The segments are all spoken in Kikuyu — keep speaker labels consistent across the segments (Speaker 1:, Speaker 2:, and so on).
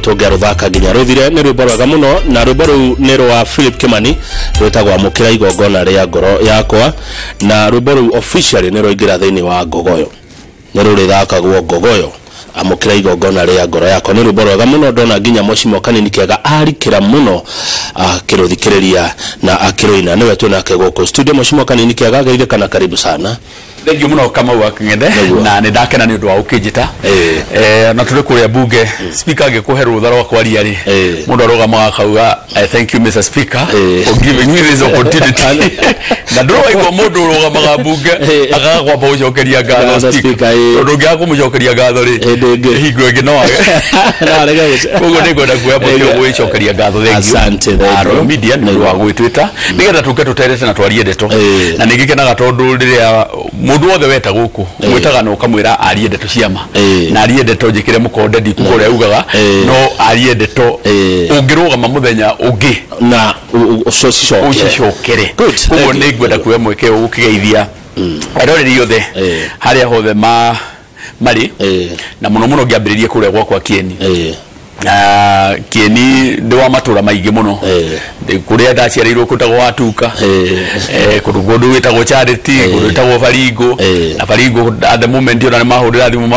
Speaker 1: Tũngĩarũthaka nginya rũthire. Nĩ rwĩmbo rwega mũno, na rwĩmbo rũu nĩ rwa Philip Kimani rwĩtagwo Amũkĩra Igongona rĩa Ngoro Yakwa, na rwĩmbo rũu officially nĩ rwaingĩra thĩinĩ wa Ngogoyo, nĩ rũrĩthakagwo Ngogoyo. Amũkĩra Igongona rĩa Ngoro Yakwa nĩ rwĩmbo rwega mũno. Ndona nginya Mheshimiwa Kanini Kega arikĩra mũno akĩrũthikĩrĩria na akĩrũina. Nĩwe twĩnake gũkũ studio. Mheshimiwa Kanini Kega, geithĩka na karibu sana.
Speaker 2: Thengiũ mũno, Kamau wa Kang'ethe.
Speaker 1: Nĩguo.
Speaker 2: Na nĩ ndakena nĩ ũndũ wa ũkĩnjĩta. Na tũrĩ kũrĩa bunge, speaker angĩkũhe rũtha rwa kwaria rĩ, mũndũ arũgamaga akauga, "I thank you, Mr. Speaker, for giving me this opportunity." Na ndũraigua mũndũ ũrũgamaga bunge akaga kwamba gũcokeria ngatho
Speaker 1: ngatho
Speaker 2: speaker.
Speaker 1: Speaker, ĩĩ.
Speaker 2: Tondũ ũngĩaga kũmũcokeria ngatho rĩ,
Speaker 1: Hĩndĩ ĩngĩ.
Speaker 2: Hingo ĩngĩ no age.
Speaker 1: No arege
Speaker 2: Koguo nĩ ngwenda kuoya mweke ũyũ gwĩcokeria ngatho. Thengiũ
Speaker 1: Asante, thank
Speaker 2: na
Speaker 1: you.
Speaker 2: Royal Media nĩ ũndũ wa gwĩtwĩta nĩgetha tũke tũterete na twarie ndeto. Na nĩ ngĩkenaga tondũ rĩrĩa mũndũ wothe weta gũkũ, mwĩtaga na ũkamwĩra arie ndeto ciama na arie ndeto njĩkĩre mũkonde, ndikuga ũrĩa ugaga, no arie ndeto ũngĩrũgama mũthenya ũngĩ
Speaker 1: na ũcicokere.
Speaker 2: Ũcicokere.
Speaker 1: Good,
Speaker 2: Koguo
Speaker 1: thank you.
Speaker 2: nĩ ngwenda kuoya mweke ũyũ gũkĩgeithia eroreri othe harĩa hothe ma marĩ, na mũno mũno ngĩambĩrĩrie kũrĩa gwakwa Kieni. Na Kieni ndĩ wa matũra maingĩ mũno. Ndĩ kũrĩa ndaciarĩirwo kwĩtagwo Watuka, kũndũ gwĩtagwo Charity, kũndũ gwĩtagwo Baringo. Na Baringo at the moment ona nĩ mahũrĩra thimũ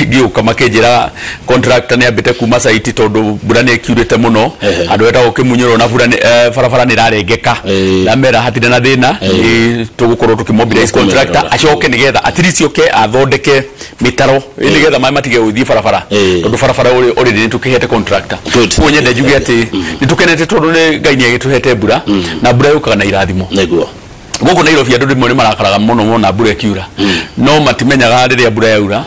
Speaker 2: ngĩũka makĩnjĩra contractor nĩ ambĩte kuma site tondũ mbura nĩ ĩkiurĩte mũno handũ hetagwo Kĩmunyũrwo na mbura barabara nĩ ĩrarengeka. Ndamera hatirĩ na thĩna, nĩ tũgũkorwo tũkĩmobilize contractor acoke nĩgetha at least oke athondeke mĩtaro nĩgetha maĩ matige gũthiĩ barabara, tondũ barabara already nĩ tũkĩhete contractor. Koguo nyende njuge atĩ nĩ tũkenete tondũ nĩ Ngai nĩ agĩtũhete mbura, na mbura yũkaga na irathimo. Gũkũ Nairobi andũ rĩmwe nĩ marakaraga mũno mona mbura ĩkiura, no matimenyaga rĩrĩa mbura yaura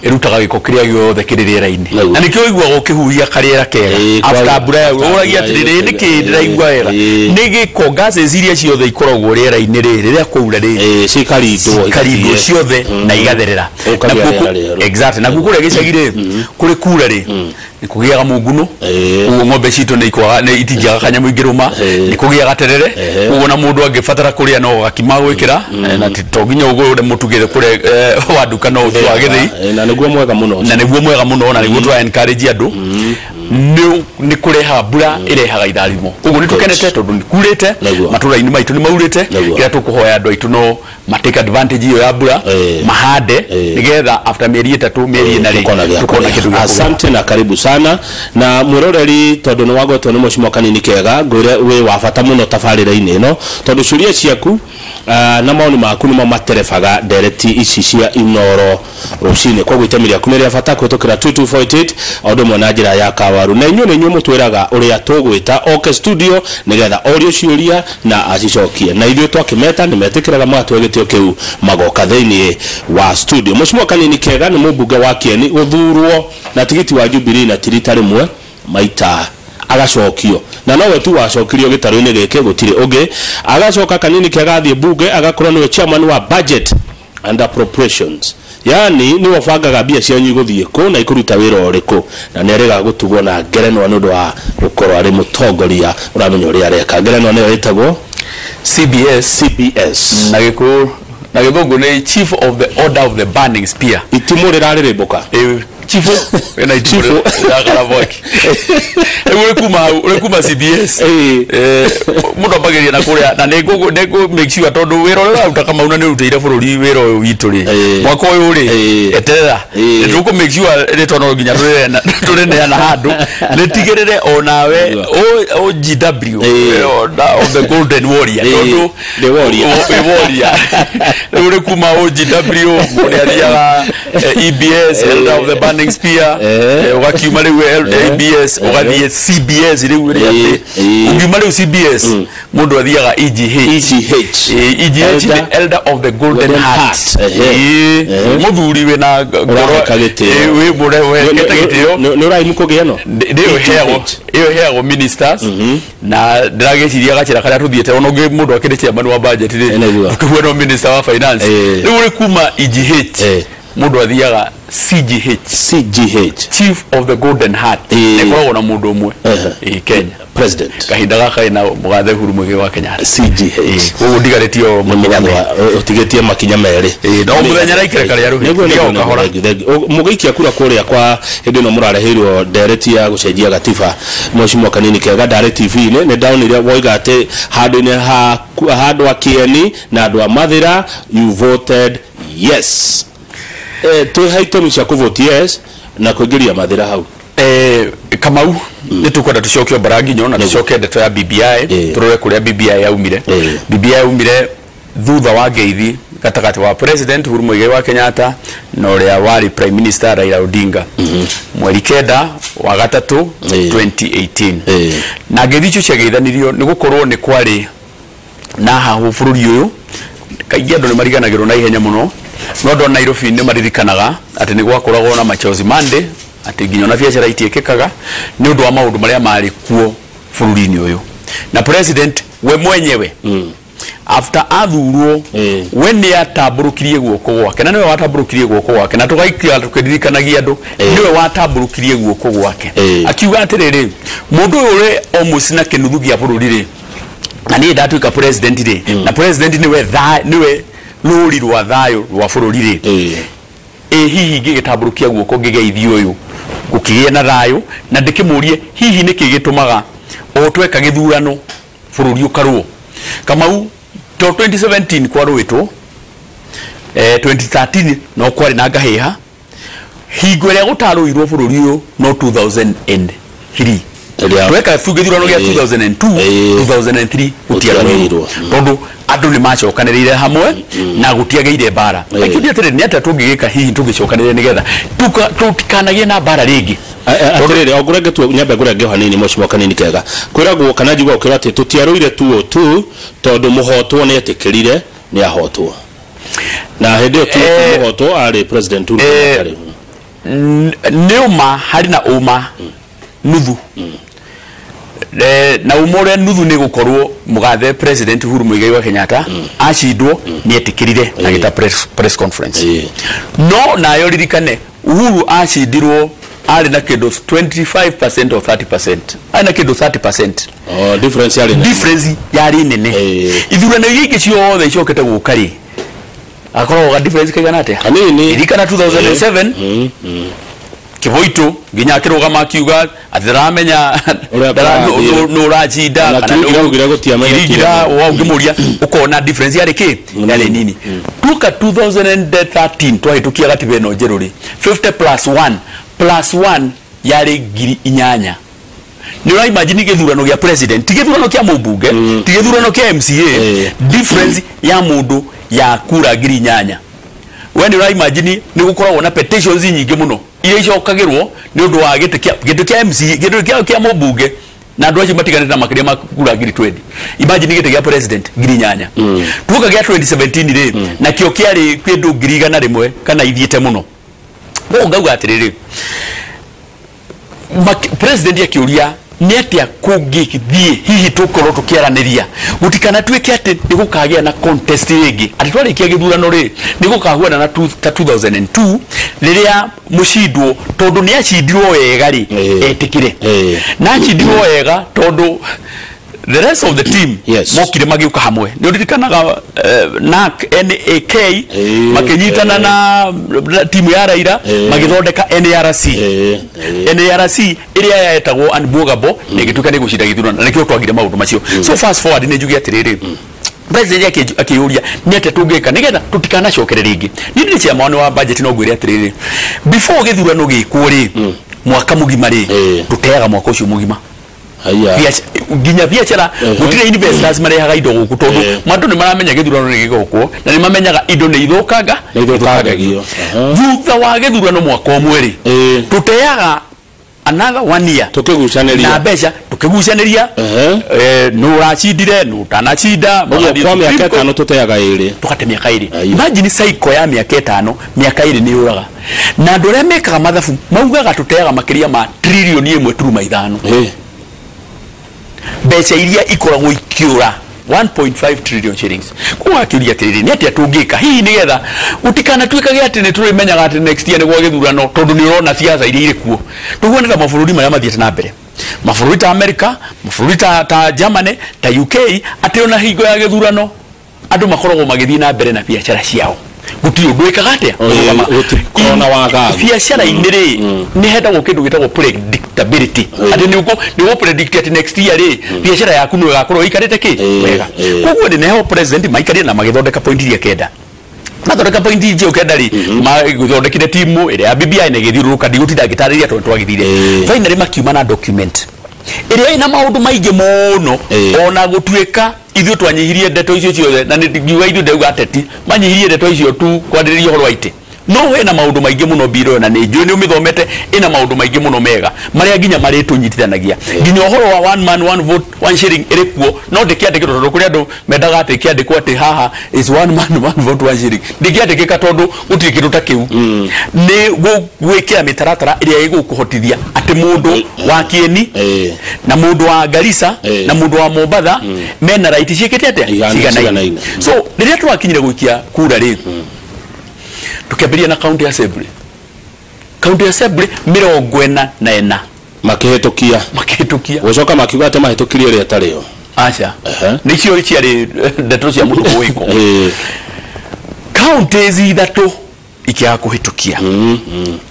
Speaker 2: ĩrutaga gĩko kĩrĩa gĩothe kĩrĩ rĩera-inĩ. Na nĩkĩo ũiguaga ũkĩhuhia karĩera kega after mbura yaura.
Speaker 1: After
Speaker 2: ũragia
Speaker 1: mbura
Speaker 2: atĩrĩrĩ,
Speaker 1: yurĩte,
Speaker 2: nĩkĩ ndĩraigua wega? Nĩ gĩko, gases iria ciothe ikoragwo rĩera-inĩ rĩ rĩrĩa kwaura rĩ,
Speaker 1: Cikarindwo.
Speaker 2: Ikarindwo
Speaker 1: igathiĩ.
Speaker 2: ciothe na igatherera.
Speaker 1: Ũkagĩa
Speaker 2: Nakuo
Speaker 1: rĩera rĩerũ.
Speaker 2: Exactly. Nakuo kũrĩa gĩcagi rĩ, kũrĩ kura rĩ, nĩ kũgĩaga mũnguno. Koguo ng'ombe citũ nĩ ikwaga, nĩ itingĩaga kanyamũ ingĩrũma. Nĩ kũgĩaga terere. Koguo na mũndũ angĩbatara kũrĩa no gakima gwĩkĩra, na to nginya ũgũre mũtu gĩthĩ kũrĩa wa nduka, no ũtu wa gĩthĩi.
Speaker 1: Na nĩguo mwega mũno.
Speaker 2: Na nĩguo mwega mũno, na nĩguo tũra encourage andũ nĩ kũrehaga mbura, ĩrehaga irathimo. Koguo nĩ tũkenete tondũ nĩ kurĩte, matũra-inĩ maitũ nĩ maurĩte. Kĩrĩa tũkũhoya andũ aitũ no ma take advantage ĩyo ya mbura, mahande nĩgetha after mĩeri 3, mĩeri 4 rĩ,
Speaker 1: tukona gĩa
Speaker 2: tukona
Speaker 1: kũrĩa.
Speaker 2: kĩndũ gĩa kũrĩa.
Speaker 1: Asante na karibu sana. Na mwĩroreri, tondũ nĩ wagwetwo nĩ Mheshimiwa Kanini Kega, ngwĩre wĩ wa bata mũno tabarĩra-inĩ ĩno, tondũ ciũria ciaku na maoni maku nĩmo materebaga ndereti ici cia Inoro Rũcinĩ. Koguo itemi rĩaku nĩ rĩa bata kũhĩtũkĩra 22488 o ũndũ ũmwe na njĩra ya kawaru, na inyuĩ nĩ inyuĩ mũtwĩraga ũrĩa tũgwĩta oke studio nĩgetha orio ciũria na acicokie, na ithuĩ twakĩmeta nĩ metĩkĩraga, magatũhe gĩtĩo kĩu magoka thĩinĩ wa studio. Mheshimiwa Kanini Kega nĩ mũmbunge wa Kieni, gũthurwo na tigiti wa Jubilee, na ti rita rĩmwe, maita agacokio, na nowe tu wacokirio gĩtarũ-inĩ gĩkĩ, gũtirĩ ũngĩ. Agacoka Kanini Kega athiĩ bunge agakorwo nĩwe chairman wa budget and appropriations, yani nĩwe ũbangaga mbia cianyu igũthiĩ kũ na ikũruta wĩra ũrĩkũ, na nĩ arĩga gũtugwo na ngerenwa nĩ ũndũ wa gũkorwo arĩ mũtongoria ũramenya ũrĩa areka. Ngerenwa nĩyo ĩtagwo
Speaker 2: CBS.
Speaker 1: CBS.
Speaker 2: Na gĩkũyũ na gĩthũngũ nĩ Chief of the Order of the Burning Spear.
Speaker 1: Itimũ rĩrarĩrĩmbũka.
Speaker 2: Chifu ena itimũ
Speaker 1: Chifu.
Speaker 2: rĩrakara mwaki. Rĩu ũrĩ kuma hau, ũrĩ kuma CBS. Mũndũ ambagĩrĩria na kũrĩa, na nĩ ngũ make sure tondũ wĩra ũrĩa ũraruta, Kamau, na nĩ ũrutĩire bũrũri wĩra ũyũ witũ rĩ, mwaka ũyũ rĩ, eterera, nĩ tũkũ make sure rĩtwa no nginya tũrĩneana handũ, rĩtigĩrĩre onawe OGW, Order of the Golden Warrior, tondũ
Speaker 1: The Warrior.
Speaker 2: Warrior. Rĩu ũrĩ kuma OGW, mũndũ nĩ athiaga EBS, Elder of the Burning Spear. Ũgakiuma rĩu ABS, ũgathiĩ CBS rĩu ĩrĩa atĩ ũngiuma rĩu CBS, mũndũ athiaga EGH.
Speaker 1: EGH.
Speaker 2: EGH nĩ
Speaker 1: Elder
Speaker 2: Elder of the Golden
Speaker 1: Golden
Speaker 2: Heart.
Speaker 1: Heart.
Speaker 2: Mũthuri wĩna ngoro
Speaker 1: Ũraheka gĩtĩo.
Speaker 2: Wĩ mũre wehekete gĩtĩo.
Speaker 1: Nĩ ũraimu kũgĩa ĩno.
Speaker 2: Nĩyo ĩheagwo, ĩyo ĩheagwo ministers, na ndĩragĩciria gacĩra karĩa tũthiĩte, ona ũngĩ mũndũ akĩrĩ chairman wa budget rĩ,
Speaker 1: Nĩguo.
Speaker 2: ũkĩhuana minister wa finance. Rĩu ũrĩ kuma EGH, mũndũ athiaga CGH.
Speaker 1: CGH,
Speaker 2: Chief of the Golden Heart. Nĩkoragwo na mũndũ ũmwe Kenya.
Speaker 1: President.
Speaker 2: Kahinda gaka ĩna mũgathe Uhuru Muigai wa Kenyatta.
Speaker 1: CGH.
Speaker 2: Koguo ndigarĩtio makinya merĩ.
Speaker 1: Ũtigĩtie makinya merĩ.
Speaker 2: No mũthenya raikire karĩa rũhĩ.
Speaker 1: Nĩguo,
Speaker 2: Nĩguo
Speaker 1: nĩguo,
Speaker 2: kahora.
Speaker 1: nĩguo. Mũgĩikia kura kũrĩa kwa hĩndĩ ĩno mũrareheirwo ndereti ya gũcenjia gatiba Mheshimiwa Kanini Kega ndarĩ TV-inĩ nĩ ndaonire woiga atĩ handũ-inĩ ha handũ a Kieni na andũ a Mathĩra you voted yes. Twĩ itũmi cia kũvote yes na kũingĩria Mathĩra hau.
Speaker 2: Kamau nĩ tũkwenda tũcoke mbara nginyo na tũcoke ndeto ya BBI, tũrore kũrĩa BBI yaumire. BBI yaumire thutha wa ngeithi gatagatĩ wa President Uhuru Muigai wa Kenyatta na ũrĩa warĩ Prime Minister Raila Odinga mweri 9 wa 3 2018. Na ngeithi icio ciageithanirio nĩ gũkorwo nĩ kwarĩ na hahũ bũrũri ũyũ. Kaingĩ andũ nĩ mariganagĩrwo na ihenya mũno, no andũ a Nairobi nĩ maririkanaga atĩ nĩ gwakoragwo na Machozi Monday, atĩ nginya ona biacara itiĩkĩkaga nĩ ũndũ wa maũndũ marĩa marĩ kuo bũrũri-inĩ ũyũ. Na president we mwenyewe after athurwo we nĩ atambũrũkirie guoko gwake, na nĩwe watambũrũkirie guoko gwake, na tũgaikia tũkĩririkanagia andũ nĩwe watambũrũkirie guoko gwake akiuga atĩrĩrĩ, mũndũ ũyũ ũrĩ almost na kĩnuthu gĩa bũrũri rĩ, na niĩ ndatuĩka president rĩ, na president nĩwe nĩwe rũri rwa thayũ rwa bũrũri rĩ, ĩ hihi ngĩgĩtambũrũkia guoko ngĩgeithia ũyũ gũkĩgĩa na thayũ, na ndĩkĩmũrie hihi nĩkĩ gĩtũmaga o tweka gĩthurano bũrũri ũkarũo. Kamau to 2017 kwarũĩtwo, 2013 no kwarĩ na ngahĩha, hingo ĩrĩa gũtarũirwo bũrũri ũyũ no 2003. Tweka gĩthurano gĩa 2002, 2003 gũtiarũirwo tondũ andũ nĩ macokanĩrĩire hamwe na gũtiagĩire mbara. Akĩũria atĩrĩrĩ, nĩ atĩa tũngĩgĩka hihi tũngĩcokanĩrĩre nĩgetha tũtikanagĩe na mbara rĩngĩ?
Speaker 1: Atĩrĩrĩ, o ngũrenge tu nyambe ngũrenge hanini Mheshimiwa Kanini Kega. Kwĩragwo kana njigua ũkĩra atĩ tũtiarũire 202 tondũ mũhotwo nĩ etĩkĩrire nĩ ahotwo. Na hĩndĩ ĩyo mũhotwo arĩ President Uhuru Kenyatta.
Speaker 2: Nĩ ũma harĩ na ũma nuthu. Na ũma ũrĩa nuthu nĩ gũkorwo mũgathe President Uhuru Muigai wa Kenyatta acindwo nĩ etĩkĩrire agĩta press conference. No nayo ririkane Uhuru acindirwo arĩ na kĩndũ 25% or 30%. Arĩ na kĩndũ 30%.
Speaker 1: Oh, difference yarĩ nene.
Speaker 2: Difference yarĩ nene. Ithurano iria ingĩ ciothe icokete gũka rĩ, akoragwo ga difference kaigana atĩa?
Speaker 1: Hanini.
Speaker 2: Ririkana 2007 Kĩboitũ nginya akĩrũgama akiuga atĩ ndaramenya nũ ũracinda kana
Speaker 1: gũtiamenyekire.
Speaker 2: Ũngĩmũria ũkona difference yarĩ kĩ? Yarĩ nini. Tuka 2013 twahĩtũkia gatiba ĩno njerũ rĩ, 50 plus 1 plus 1 yarĩ 8,000. Nĩ ũra imagine gĩthurano gĩa president, ti gĩthurano kĩa mũmbunge, ti gĩthurano kĩa MCA, difference ya mũndũ ya kura 8,000. We nĩ ũra imagine nĩ gũkoragwo na petitions nyingĩ mũno iria icokagĩrwo nĩ ũndũ wa gĩtĩ kĩa MCA, gĩtĩ kĩa mũmbunge, na andũ acio matiganĩte na makĩria ma kura 20,000. Imagine gĩtĩ gĩa president 8,000. Tuoka gĩa 2017 rĩ, nakĩo kĩarĩ kĩndũ 100,000 kana ithiĩte mũno. Koguo ngauga atĩrĩrĩ, president akĩũria nĩ atĩa kũngĩthiĩ hihi tũkorwo tũkĩaranĩria gũtikanatuĩke atĩ nĩ gũkagĩa na contest rĩngĩ, atĩ twarĩkia gĩthurano rĩ nĩ gũkahuana na ta 2002 rĩrĩa mũcindwo tondũ nĩ acindirwo wega rĩ etĩkĩre, na acindirwo wega tondũ the rest of the team mokire magĩũka hamwe. Nĩ ũririkanaga NAK makĩnyitana na timu ya Raila magĩthondeka NARC. NARC ĩrĩa yetagwo Unbwogable na ĩgĩtuĩka nĩ gũcinda gĩthurano, na nĩkĩo twagire maũndũ macio. So fast forward nĩ njuge atĩrĩrĩ, president akĩũria nĩ atĩa tũngĩka nĩgetha tũtikanacokere rĩngĩ. Niĩ ndĩ chairman wa budget no ngwĩre atĩrĩrĩ, before gĩthurano gĩkwo rĩ, mwaka mũgima rĩ, tũteaga mwaka ũcio mũgima. Nginya biacara gũtirĩ investors marehaga indo gũkũ tondũ andũ nĩ maramenya gĩthurano nĩ gĩgokwo na nĩ mamenyaga indo nĩ ithũkanga
Speaker 1: ithũkangagio.
Speaker 2: Thutha wa gĩthurano mwaka ũmwe rĩ, tũteaga another 1 year
Speaker 1: tũkĩgucanĩria
Speaker 2: na mbeca tũkĩgucanĩria, nũ ũracindire nũ ũtanacinda.
Speaker 1: Ũguo kwa mĩaka 5 tũteaga 2,
Speaker 2: tũgate mĩaka 2. Imagine cycle ya mĩaka 5, mĩaka 2 nĩ yũraga. Na andũ arĩa mekaga mathabu maugaga tũteaga makĩria ma tririoni 1.5 mbeca iria ikoragwo ikiura 1.5 trillion shillings. Kwa akĩũria atĩrĩrĩ, nĩ atĩa tũngĩka hihi nĩgetha gũtikanatuĩkage atĩ nĩ tũrĩmenyaga atĩ next year nĩ gwa gĩthurano, tondũ nĩ ũrona siasa iria irĩ kuo. Tũguo nĩ ta mabũrũri marĩa mathiĩte na mbere, mabũrũri ta America, mabũrũri ta Germany, ta UK, atĩ ona hingo ya gĩthurano andũ makoragwo magĩthiĩ na mbere na biacara ciao. Gũtirĩ ũndũ wĩkaga atĩa
Speaker 1: gũtikorwo na wagagu
Speaker 2: biacara-inĩ rĩ, nĩ hendagwo kĩndũ gĩtagwo predictability, atĩ nĩ ũkũ predict atĩ next year rĩ biacara yaku nĩ ĩgakorwo ĩikarĩte kĩ wega. Koguo nĩ neho president maikarire na magĩthondeka point iria kenda, mathondeka point icio kenda rĩ, magĩthondekire timu ĩrĩa ya BBI na ĩgĩthiũrũrũka, ndigũtinda ngĩtarĩria tondũ twagĩthire. Finally makiuma na document ĩrĩa ĩna maũndũ maingĩ mũno, ona gũtuĩka ithuĩ twanyihirie ndeto icio ciothe, na ngiuga ithuĩ ndauga ateti manyihirie ndeto icio tu kwarĩrĩria ũhoro wa itĩ, no ĩna maũndũ maingĩ mũno mbiro, na nĩ njũĩ nĩ ũmĩthomete, ĩna maũndũ maingĩ mũno mega marĩa nginya marĩtũnyitithanagia, nginya ũhoro wa one man one vote one shilling ĩrĩ kuo, no ndĩkĩandĩkĩtwo tondũ kũrĩ andũ mendaga atĩ kĩandĩkwo atĩ haha is one man one vote one shilling, ndĩkĩandĩkĩka tondũ gũtirĩ kĩndũ ta kĩu. Nĩ gwĩkĩra mĩtaratara ĩrĩa ĩgũkũhotithia atĩ mũndũ wa Kieni na mũndũ wa Garissa na mũndũ wa Mombatha mena right ciĩkĩte atĩa ciganaine. So rĩrĩa twakinyire gũikia kura rĩ, tukĩambĩrĩria na county assembly. County assembly 44
Speaker 1: makĩhĩtũkia, gũcoka makiuga atĩ mahĩtũkirie ĩrĩa ĩtarĩ yo.
Speaker 2: Aca, nĩcio ciarĩ ndeto cia mũndũ kũwĩkwo. Counties ithatũ ikĩaga kũhĩtũkia,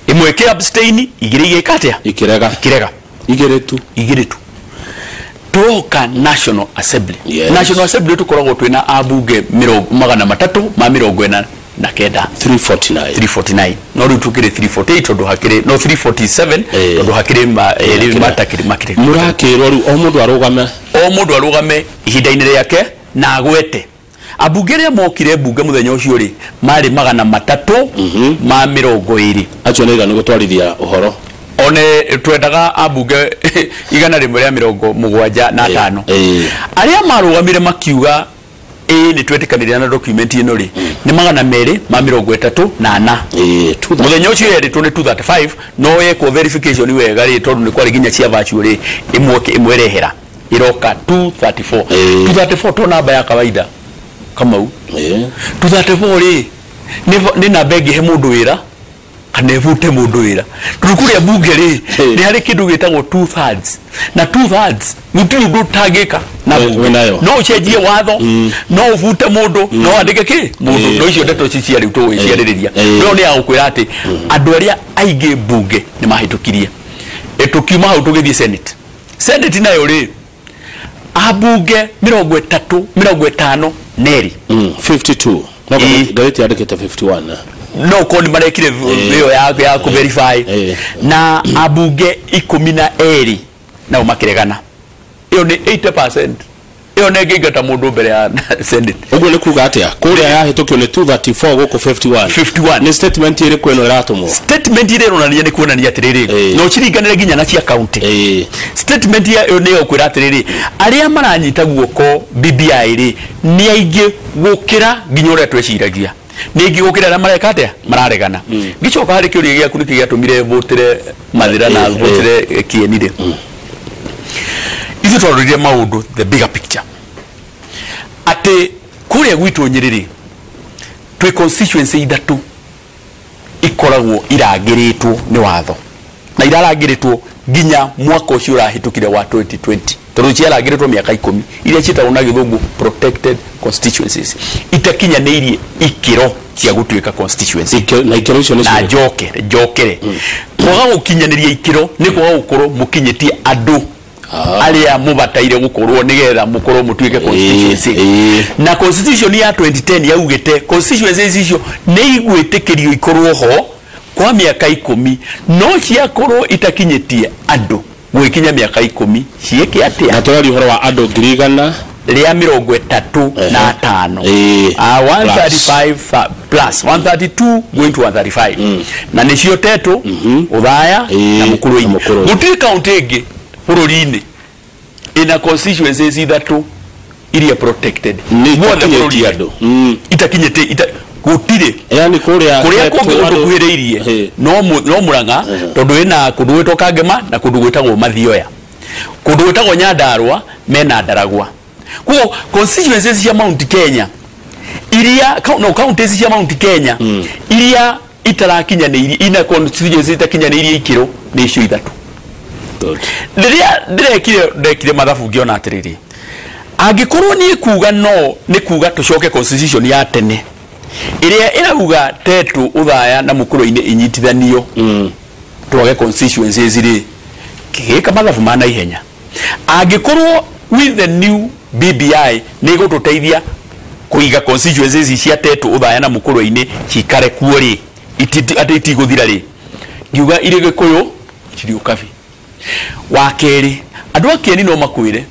Speaker 2: ĩmwe ĩkĩ abstain, igĩrĩ igĩka atĩa,
Speaker 1: ikĩrega,
Speaker 2: igĩrĩ tu. Tuoka National Assembly. National Assembly tukoragwo twĩna ambunge 349 349, no rĩu tũkĩrĩ 348 tondũ hakĩrĩ no 347 tondũ hakĩrĩ matakĩrĩ makĩrĩ.
Speaker 1: Mũrakĩrwo rĩu o mũndũ
Speaker 2: arũgame ihinda-inĩ rĩake na agwete. Ambunge arĩa mokire mbunge mũthenya ũcio rĩ marĩ 320.
Speaker 1: Acio nĩ igana gũtwarithia ũhoro.
Speaker 2: One twendaga ambunge 175. Arĩa marũgamire makiuga ĩĩ nĩ twetĩkanĩria na document ĩno rĩ nĩ 234. Mũthenya ũcio yerĩtwo nĩ 235, no yekwo verification wega rĩ tondũ nĩ kwarĩ nginya cia virtual rĩ, ĩmwe ĩrehera ĩroka 234. 234 to namba ya kawaida Kamau. 234 rĩ nĩ namba ĩngĩhe mũndũ wĩra kana ĩbute mũndũ wĩra, tondũ kũrĩa mbunge rĩ nĩ harĩ kĩndũ gĩtagwo 2/3, na 2/3 gũtirĩ ũndũ ũtangĩka na mbunge. No ũcenjie watho, no ũbute mũndũ, no wandĩke kĩ mũndũ, no icio ndeto ici cia rĩu tũgũgĩciarĩrĩria. No nĩ ya gũkwĩra atĩ andũ arĩa aingĩ mbunge nĩ mahĩtũkirie. Tũkiuma hau tũgĩthiĩ Senate. Senate nayo rĩ ambunge 352
Speaker 1: 52. No ngathĩti yandĩkĩte 51.
Speaker 2: No ko ni marekire ĩyo ya kũ verify, na ambunge 12 nao makĩregana. Ĩyo nĩ 80%. Ĩyo nĩ ĩngĩingata mũndũ mbere ya Senate.
Speaker 1: Ũguo nĩ kuga atĩa? Kũrĩa yahĩtũkio nĩ 234 gũkũ 51. Nĩ statement ĩrĩkũ ĩno ĩratũmwo?
Speaker 2: Statement ĩrĩa ĩronania nĩ kuonania atĩrĩrĩ, no ũciringanĩre nginya na cia county. Statement ĩyo nĩ ĩkwĩra atĩrĩrĩ, arĩa maranyita guoko BBI rĩ nĩ aingĩ gũkĩra nginya ũrĩa tweciragia, nĩ aingĩ gũkĩra arĩa mareka atĩa, mararegana. Ngĩcoka harĩ kĩũria gĩaku nĩkĩ gĩatũmire votire Mathira na votire Kieni rĩ, ithuĩ twarorire maũndũ the bigger picture, atĩ kũrĩa gwitũ Nyĩrĩ rĩ twĩ constituency ithatũ ikoragwo irangĩrĩtwo nĩ watho, na irarangĩrĩtwo nginya mwaka ũcio ũrahĩtũkire wa 2020, tondũ ciarangĩrĩtwo mĩaka 10, iria ciĩtagwo na gĩthũngũ protected constituencies, itakinyanĩirie ikĩro cia gũtuĩka constituency.
Speaker 1: Na ikĩro icio nĩ
Speaker 2: na njokere kwaga gũkinyanĩria ikĩro nĩ kwaga gũkorwo mũkinyĩtie andũ arĩa mũbataire gũkorwo nĩgetha mũkorwo mũtuĩke constituency. Na constitution ya 2010 yaugĩte constituencies icio nĩ igwĩtĩkĩrio ikorwo ho kwa mĩaka 10, no ciakorwo itakinyĩtie andũ gwĩkinya mĩaka 10 ciĩke atĩa?
Speaker 1: Na tũraria ũhoro wa andũ 135
Speaker 2: 135 plus 132 going to 135, na nĩcio Tetu, Othaya na Mukurweini. Gũtirĩ county ĩngĩ bũrũri-inĩ ĩna constituencies ithatũ iria protected guothe bũrũri-inĩ itakinyĩte gũtirĩ.
Speaker 1: Yani kũrĩa
Speaker 2: kũngĩ ũtũkuhĩrĩirie no Murang'a, tondũ ĩna kũndũ gwĩtwo Kangema na kũndũ gwĩtagwo Mathioya, kũndũ gwĩtagwo Nyandarua mena Ndaragwa, Koguo constituencies cia Mount Kenya iria no counties cia Mount Kenya iria itarakinyanĩirie ina constituencies itakinyanĩirie ikĩro nĩ icio ithatũ. Rĩrĩa ndĩrekire mathabu ngĩona atĩrĩrĩ, angĩkorwo niĩ kuga no nĩ kuga tũcoke constitution ya tene ĩrĩa ĩrauga Tetu Uthaya na Mukurwe-inĩ inyitithanio twage constituencies rĩ, kĩgĩka mathabu ma naihenya. Angĩkorwo with the new BBI nĩ ĩgũtũteithia kũiga constituencies cia Tetu Uthaya na Mukurwe-inĩ cikare kuo rĩ, atĩ itigũthira rĩ, ngiuga irĩ Gĩkũyũ cirĩ Ũkabi. Wa kerĩ, andũ a Kĩeni no makwĩre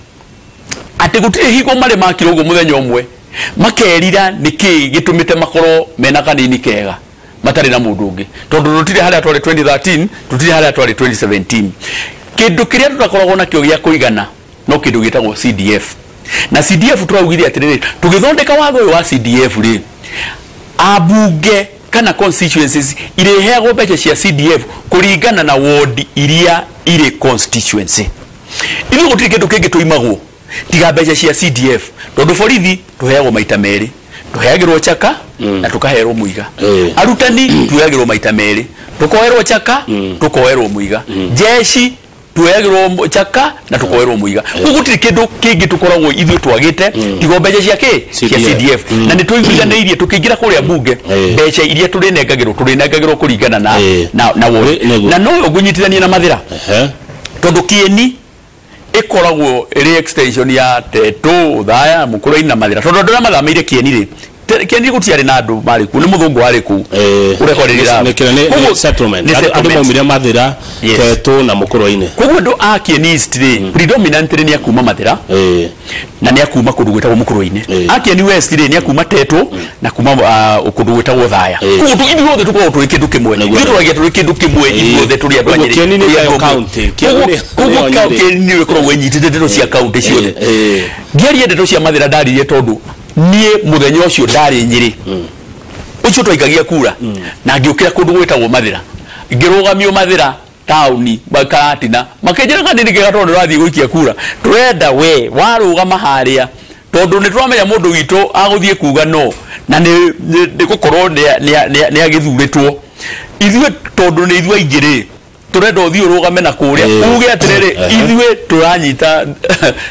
Speaker 2: atĩ gũtirĩ hingo marĩ makira ũguo mũthenya ũmwe makerira nĩkĩ gĩtũmĩte makorwo mena kanini kega matarĩ na mũndũ ũngĩ, tondũ tũtirĩ harĩa twarĩ 2013, tũtirĩ harĩa twarĩ 2017. Kĩndũ kĩrĩa tũtakoragwo nakĩo gĩa kũigana no kĩndũ gĩtagwo CDF. Na CDF tũraugire atĩrĩrĩ, tũgĩthondeka watho ũyũ wa CDF rĩ, ambunge kana constituencies irĩheagwo mbeca cia CDF kũringana na ward iria irĩ constituency. Ithuĩ gũtirĩ kĩndũ kĩngĩ tũimagwo tiga mbeca cia CDF, tondũ borithi tũheagwo maita merĩ, tũheagĩrwo chaka na tũkaherwo mũiga. Arutani tũheagĩrwo maita merĩ, tũkoerwo chaka, tũkoerwo mũiga. Jeshi tũheagĩrwo chaka na tũkoerwo mũiga. Koguo gũtirĩ kĩndũ kĩngĩ tũkoragwo ithuĩ twagĩte tiga mbeca cia kĩ? Cia CDF. Na nĩ tũiguithanĩirie tũkĩingĩra kũrĩa bunge, mbeca iria tũrĩnengagĩrwo kũringana na ward. Na no ngũnyitithanie na Mathĩra, tondũ Kĩeni ĩkoragwo ĩrĩ extension ya Tetu Uthaya Mukurwe-inĩ na Mathĩra, tondũ andũ arĩa mathamĩire Kĩeni rĩ, Kĩeni gũtiarĩ na andũ marĩ kuo, nĩ mũthũngũ warĩ kũu ũrekorerera
Speaker 1: nĩ settlement, andũ maumire Mathĩra, Tetu na Mukurwe-inĩ.
Speaker 2: Koguo andũ a Kĩeni East rĩ, predominantly nĩ akuma Mathĩra na nĩ akuma kũndũ gwĩtagwo Mukurwe-inĩ. A Kĩeni West rĩ, nĩ akuma Tetu na kuma kũndũ gwĩtagwo Othaya. Koguo ithuothe tũkoragwo tũrĩ kĩndũ kĩmwe, ithuĩ tũragia tũrĩ kĩndũ kĩmwe, ithuothe tũrĩ andũ a Nyĩrĩ.
Speaker 1: Kĩeni nĩ county,
Speaker 2: koguo Kĩeni nĩyo ĩkoragwo ĩnyitĩte ndeto cia county ciothe. Ngĩaria ndeto cia Mathĩra ndaririe tondũ niĩ mũthenya ũcio ndarĩ Nyĩrĩ, ũcio twaikagia kura, na ngĩũkĩra kũndũ gwĩtagwo Mathĩra, ngĩrũgamio Mathĩra taũni Karatina, makĩnjĩra kanini kega tondũ ndĩrathiĩ gũikia kura, tũrenda we warũgama harĩa tondũ nĩ tũramenya mũndũ witũ agũthiĩ kuga no na nĩ gũkorwo nĩ agĩthurĩtwo. Ithuĩ tondũ nĩ ithuĩ aingĩ rĩ, tũrenda ũthiĩ ũrũgame na kũrĩa uge atĩrĩrĩ, ithuĩ tũranyita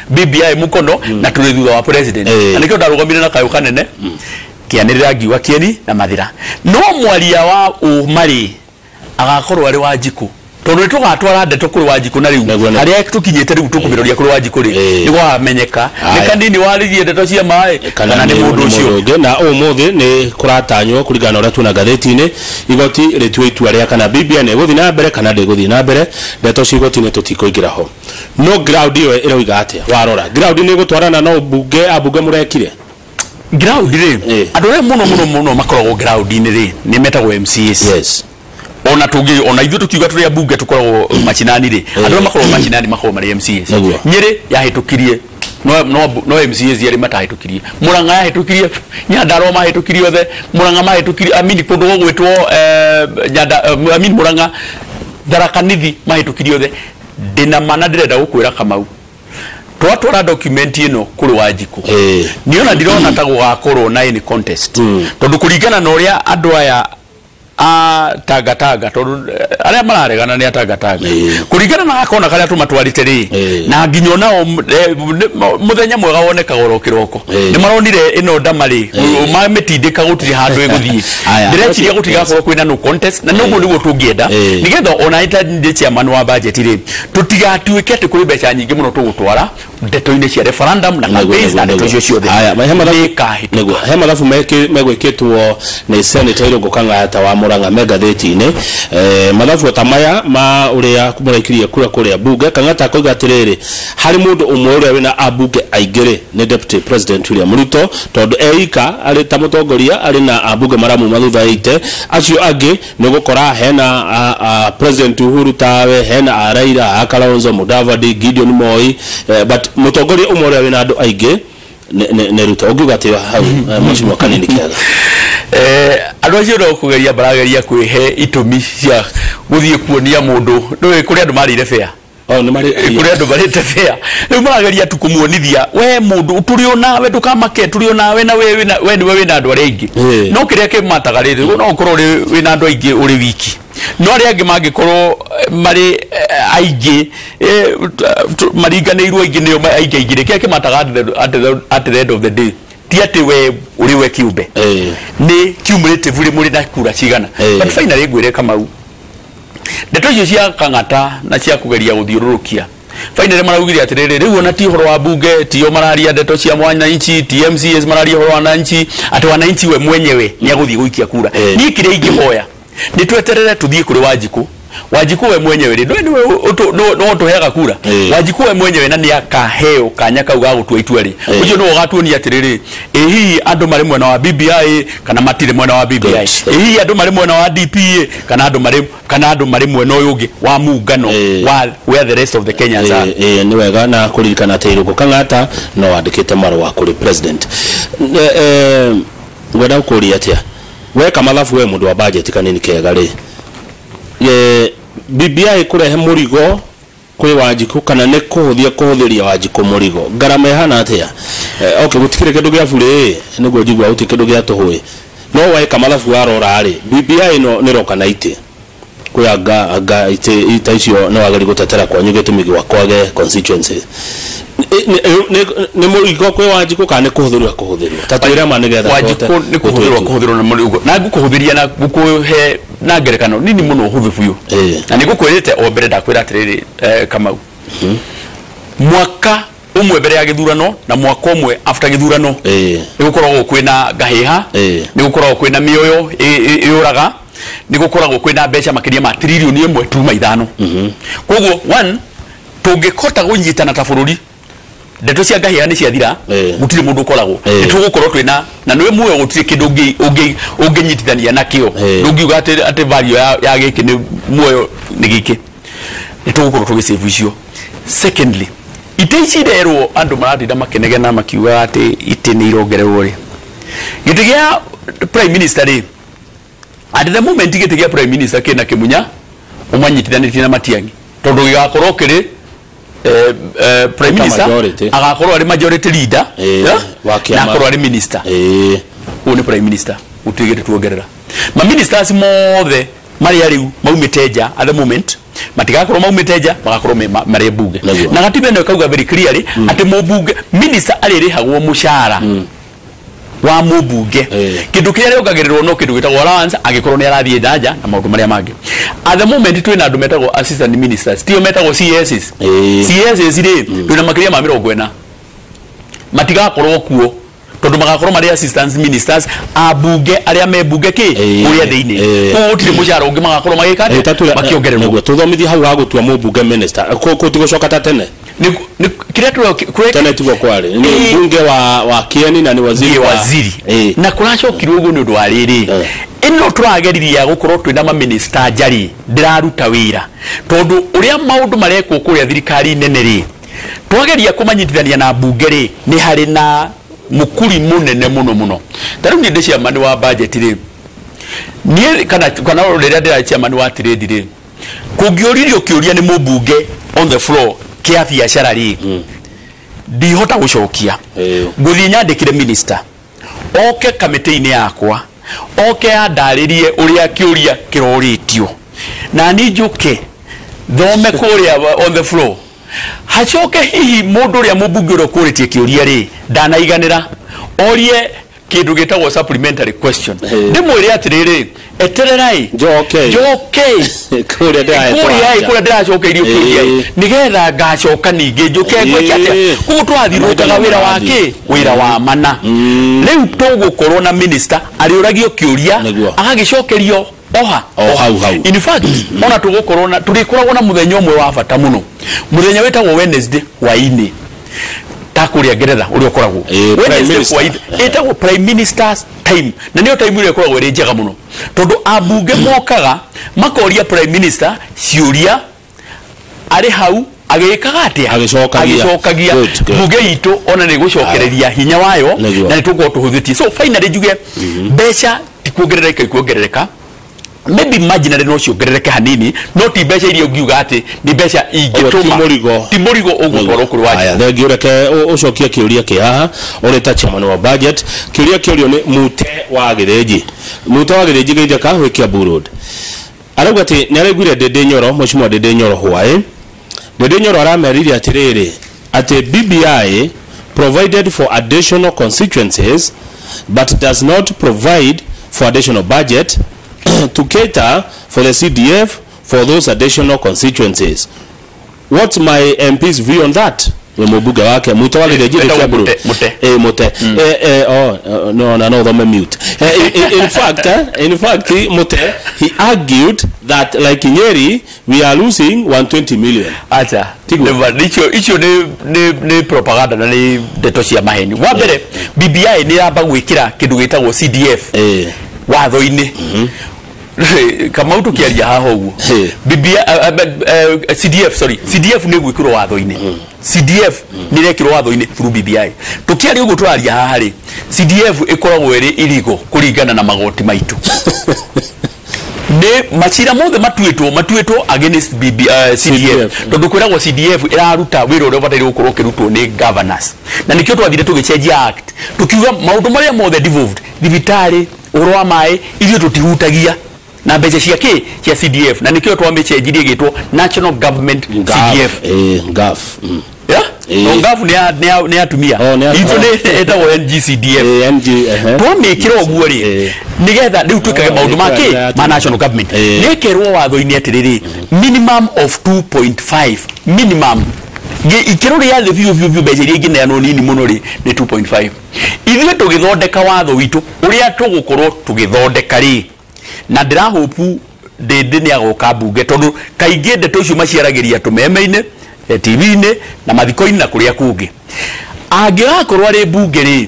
Speaker 2: BBI mũkono na tũrĩ thutha wa president. Na nĩkĩo ndarũgamire na kayũ kanene kĩanĩrĩra ngiuga Kĩeni na Mathĩra. No mwaria wa ũma rĩ, agakorwo arĩ Wanjikũ, tondũ nĩ tũgatwara ndeto kũrĩ Wanjikũ, na rĩu harĩa tũkinyĩte rĩu tũkũmĩroria kũrĩ Wanjikũ rĩ, nĩ gwamenyeka nĩ kanini waririe ndeto cia maĩ kana nĩ mũndũ ũcio.
Speaker 1: Na ũmũthĩ nĩ kũratanywo kũringana na ũrĩa tuona ngathĩti-inĩ, igoti rĩtue itua rĩa kana BBI nĩ ĩgũthiĩ na mbere kana ndĩgũthiĩ na mbere. Ndeto cia igoti-inĩ tũtikũingĩra ho. No ground ĩyo ĩroiga atĩa? Warora ground nĩ ĩgũtwarana na mbunge, ambunge mũrekire
Speaker 2: ground rĩ, andũ arĩa mũno mũno mũno makoragwo ground-inĩ rĩ, nĩ metagwo MCAs.
Speaker 1: Yes.
Speaker 2: Ona tũngĩ ona ithuĩ tũkiuga tũrĩ ambunge tũkoragwo machinani rĩ, andũ arĩa makoragwo machinani makoragwo marĩ MCAs. Nyĩrĩ yahĩtũkirie no MCAs arĩ matahĩtũkirie, Murang'a yahĩtũkirie, Nyandarua mahĩtũkirie othe, Murang'a mahĩtũkirie, I mean kũndũ gũgwĩtwo Nyanda, I mean Murang'a, Tharaka Nithi mahĩtũkirie othe. Ndĩna ma na ndĩrenda gũkwĩra Kamau, twatwara document ĩno kũrĩ Wanjikũ, niona ndirona ta gũgakorwo na any contest, tondũ kũringana na ũrĩa andũ aya a tangatanga, tondũ arĩa mararegana nĩ atangatanga, kũringana na gakona karĩa tũmatwarĩte rĩ, na nginya onao mũthenya mwega wonekaga oro kĩroko, nĩ maronire ĩno ndama rĩ, mamĩtindĩka gũtirĩ handũ ĩgũthiĩ. Ndĩreciria gũtigakorwo kwĩna no contest, na noguo nĩguo tũngĩenda, nĩgetha ona ndĩ chairman wa budget rĩ, tũtigatuĩke atĩ kũrĩ mbeca nyingĩ mũno tũgũtwara ndeto-inĩ cia referendum na campaigns na ndeto icio ciothe.
Speaker 1: Nĩguo he mathabu megwĩkĩtwo nĩ Senator Irũngũ Kang'ata wa Murang'a me ngathĩti-inĩ, mathabu ta maya ma ũrĩa mũraikirie kura kũrĩa bunge. Kang'ata akoiga atĩrĩrĩ, harĩ mũndũ ũmwe ũrĩa wĩna ambunge aingĩ rĩ, nĩ Deputy President William Ruto, tondũ eika arĩ ta mũtongoria arĩ na ambunge maramuma thutha ite, acio angĩ nĩ ũgũkora hena President Uhuru tawe, hena Raila, Kalonzo, Mudavadi, Gideon Moi, but mũtongoria ũmwe ũrĩa wĩna andũ aingĩ nĩ Ruto. Ũngiuga atĩa hau, mheshimiwa Kanini Kega?
Speaker 2: Andũ acio no kũgeria marageria kwĩhe itũmi cia gũthiĩ kuonia mũndũ, ndũĩ kũrĩ andũ marĩire bea
Speaker 1: Nĩ marĩ
Speaker 2: kũrĩ andũ marĩte fair. Rĩu marageria tu kũmuonithia we mũndũ tũrĩ o nawe, ndũkamake, tũrĩ o nawe, na we we nĩwe wĩna andũ arĩa aingĩ. No kĩrĩa kĩmataga rĩrĩ, no ũkorwo wĩna andũ aingĩ ũrĩ wiki, no arĩa angĩ mangĩkorwo marĩ aingĩ, maringanĩirwo aingĩ nĩo aingĩ aingĩ, kĩrĩa kĩmataga at the end of the day ti atĩ we ũrĩ we kĩũmbe, nĩ cumulatively mũrĩ na kura cigana. But finally ngwĩre Kamau, ndeto icio cia Kang'ata na cia kũgeria gũthiũrũrũkia, finally maraugire atĩrĩrĩ, rĩu ona ti ũhoro wa bunge, tio mararia ndeto cia mwananchi, ti MCAs mararia ũhoro wa wananchi, atĩ wananchi we mwenyewe nĩ agũthiĩ gũikia kura. Niĩ kĩrĩa ingĩhoya nĩ tweterere tũthiĩ kũrĩ Wanjikũ. Wanjikũ we mwenyewe rĩ, nĩwe no ũtũheaga kura. Wanjikũ we mwenyewe na nĩ akaheo kanya kau ga gũtua itua rĩ, ũcio nĩwe ũgatuonia atĩrĩrĩ, ĩ hihi andũ marĩ mwena wa BBI kana matirĩ mwena wa BBI, ĩ hihi andũ marĩ mwena wa DP kana andũ marĩ mwena ũyũ ũngĩ wa muungano wa where the rest of the Kenyans are.
Speaker 1: Nĩ wega na kũririkana atĩ Irũngũ Kang'ata no wandĩkĩte marũa kũrĩ president. Ngwenda gũkũria atĩa, weka mathabu we mũndũ wa budget kanini kega rĩ, BBI kũrehe mũrigo kwĩ Wanjikũ kana nĩ kũhũthia kũhũthĩria Wanjikũ mũrigo, ngarama ĩhana atĩa? Okay, gũtikĩrĩ kĩndũ gĩa burĩ, nĩguo njigua gũtirĩ kĩndũ gĩa tũhũ, no weka mathabu warora rĩ, BBI ĩno nĩroka na itĩ kwĩ anga itĩ ta icio nĩ wagĩrĩirwo gũtetera kwanyu gĩtũmi gĩa kwage constituency. Nĩ mũrigo kwĩ Wanjikũ kana nĩ kũhũthĩrwo kũhũthĩrwo? Ta twĩre ma nĩgetha
Speaker 2: Wanjikũ nĩ kũhũthĩrwo kũhũthĩrwo na mũrigo, na ngũkũhũthĩria na ngũkũhe na ngerekano nini mũno hũthũ biũ. Na nĩ ngũkwĩrĩte o mbere ndakwĩra atĩrĩrĩ, Kamau, mwaka ũmwe mbere ya gĩthurano na mwaka ũmwe after gĩthurano nĩ gũkoragwo kwĩna ngahĩha, nĩ gũkoragwo kwĩna mĩoyo ĩyũraga, nĩ gũkoragwo kwĩna mbeca makĩria ma tririoni 1.5. Koguo one, tũngĩkota kũnyitana ta bũrũri, ndeto cia ngahĩha nĩ ciathira, gũtirĩ mũndũ ũkoragwo, nĩ tũgũkorwo twĩna na nĩwe muoyo, gũtirĩ kĩndũ ũngĩnyitithania nakĩo, ndũngiuga atĩ value ya gĩkĩ nĩ muoyo nĩ gĩkĩ, nĩ tũgũkorwo tũgĩsave icio. Secondly, itĩ ici irerwo andũ maratinda makĩnegena makiuga atĩ itĩ nĩ irongererwo rĩ, gĩtĩ gĩa prime minister rĩ, at the moment gĩtĩ gĩa prime minister kĩna Kĩmunya ũmanyitithanĩtie na Matiang'i, tondũ gĩgakorwo kĩrĩ prime minister agakorwo arĩ majority leader na akorwo arĩ minister. Ũyũ nĩ prime minister, gũtirĩ gĩtĩ tuongerera. Ma ministers mothe marĩa rĩu maumĩte nja at the moment matigakorwo maumĩte nja, magakorwo marĩ mbunge. Na gatiba ĩno ĩkauga very clearly atĩ mũmbunge minister arĩrĩhagwo mũcara wa mũmbunge, kĩndũ kĩrĩa rĩongagĩrĩrwo no kĩndũ gĩtagwo allowance angĩkorwo nĩ arathiĩ nja na maũndũ marĩa mangĩ. At the moment twĩna andũ metagwo assistant ministers, tio metagwo CSs. CSs rĩ, twĩna makĩria ma 40 matigakorwo kuo tondũ magakorwo marĩ assistant ministers ambunge arĩa me mbunge kĩ kũrĩa thĩinĩ, koguo gũtirĩ mũcara ũngĩ magakorwo magĩka atĩa, makĩongererwo.
Speaker 1: Tũthomithie hau ha gũtua mũmbunge minister, gũtigũcoka ta tene. Tene tiguo kwarĩ, nĩ mbunge wa Kieni na nĩ waziri.
Speaker 2: Na kũracokirwo ũguo nĩ ũndũ wa rĩrĩ, ĩno tũrageririe gũkorwo twĩna maminista njarĩ ndĩraruta wĩra, tondũ ũrĩa maũndũ marekwo kũrĩa thirikari nene rĩ, twageria kũmanyitithania na mbunge rĩ, nĩ harĩ na mũkuri mũnene mũno mũno. Ta rĩu niĩ ndĩ chairman wa budget rĩ, niĩ kana rĩrĩa ndĩrarĩ chairman wa trade rĩ, kũngĩũririo kĩũria nĩ mũmbunge on the floor kĩa biacara rĩ, ndihota gũcokia, ngũthiĩ nyandĩkĩre minister oke kamĩtĩ-inĩ yakwa, oke andarĩrie ũrĩa kĩũria kĩrorĩtio, na niĩ njũke thome kũrĩa on the floor, hacoke hihi mũndũ ũrĩa mũmbunge ũrĩa ũkũrĩtie kĩũria rĩ ndanaiganĩra, orie kĩndũ gĩtagwo supplementary question, ndĩmwĩre atĩrĩrĩ, etererai
Speaker 1: njoke kũrĩa
Speaker 2: ndĩracokeirio kĩũria nĩgetha ngacoka ningĩ njũke ngwĩke atĩa. Koguo tũrathiũrũrũkaga wĩra wa kĩ, wĩra wa mana. Rĩu tũgũkorwo na minister arĩũragio kĩũria agagĩcokerio oha
Speaker 1: hau hau.
Speaker 2: In fact, ona tũgũkorwo na tũrĩkoragwo na mũthenya ũmwe wa bata mũno, mũthenya wĩtagwo Wednesday hwaĩ-inĩ, ta kũrĩa Ngeretha ũrĩa ũkoragwo Wednesday hwaĩ-inĩ, ĩtagwo prime minister's time, na nĩyo time ĩrĩa ĩkoragwo ĩrĩ njega mũno, tondũ ambunge mokaga makoria prime minister ciũria arĩ hau agĩkaga atĩa, agĩcokagia. Mbunge itũ ona nĩ gũcokereria hinya wayo na nĩ tũgũkorwo tũhũthĩtie. So finally njuge mbeca ti kuongerereka ikuongerereka, Maybe marginally no ciongerereke hanini, no ti mbeca iria ũngiuga atĩ nĩ mbeca ingĩtũma ti mũrigo ũgũtwarwo kũrĩ wa.
Speaker 1: Aya, thengiũ, reke ũcokie kĩũria kĩ haha ũrĩ ta chairman wa budget. Kĩũria kĩũrio nĩ Mute wa Gĩthĩnji, Mute wa Gĩthĩnji Gĩithaka gwĩ Kiambu Road. Arauga atĩ nĩ araiguire Ndĩndĩ Nyoro, mheshimiwa Ndĩndĩ Nyoro hwaĩ Ndĩndĩ Nyoro aramerire atĩrĩrĩ, atĩ BBI provided for additional constituencies but does not provide for additional budget to cater for the CDF for those additional constituencies. What's my MP's view on that? Nĩ mũmbunge wake Mute wa Gĩthĩnji
Speaker 2: Wetagwo
Speaker 1: Kiambu Road.
Speaker 2: Mute.
Speaker 1: Mute. Oh, no, no, no, thome mute. In fact, Mute, he argued that like Nyeri, we are losing 120 million.
Speaker 2: Acha.
Speaker 1: Tiguo.
Speaker 2: Nĩma, icio nĩ propaganda na nĩ ndeto cia maheni. Wa mbere, BBI nĩ yamba gwĩkĩra kĩndũ gĩtagwo CDF watho-inĩ. Kamau, tũkĩaria haha ũguo, BBI, CDF, sorry, CDF nĩ gwĩkĩrwo watho-inĩ. CDF nĩ ĩrekĩrwo watho-inĩ through BBI. Tũkĩaria ũguo tũraria haha rĩ, CDF ĩkoragwo ĩrĩ irigo kũringana na magoti maitũ. Nĩ macira mothe matuĩtwo against BB, CDF,
Speaker 1: CDF.
Speaker 2: Tondũ kwĩragwo CDF ĩraruta wĩra ũrĩa ũbataire gũkorwo ũkĩrutwo nĩ governors, na nĩkĩo twathire tũgĩcenjia act, tukiuga maũndũ marĩa mothe devolved, thibitarĩ, ũhoro wa maĩ, ithuĩ tũtihutagia na mbeca cia kĩ cia CDF, na nĩkĩo twamĩcenjirie ĩgĩtwo National Government CDF.
Speaker 1: NGAAF.
Speaker 2: Yeah? No, NGAAF nĩ ya atumia.
Speaker 1: Oh,
Speaker 2: itũ nĩ ĩtagwo NGCDF.
Speaker 1: NG, ehe.
Speaker 2: Twamĩkĩra ũguo rĩ, nĩgetha rĩu twĩkage maũndũ ma kĩ ma national government. Nĩkerwo watho-inĩ atĩrĩrĩ, minimum of 2.5, minimum ikĩro rĩa thĩ biũ biũ biũ, mbeca iria ingĩneanwo nini mũno rĩ nĩ 2.5. Ithuĩ tũgĩthondeka watho witũ ũrĩa tũgũkorwo tũgĩthondeka rĩ, na ndĩrahopu Ndĩndĩ nĩ agoka mbunge, tondũ kaingĩ ndeto icio maciaragĩria tũmeme-inĩ, TV-inĩ na mathiko-inĩ na kũrĩa kũngĩ. Angĩgakorwo arĩ mbunge rĩ,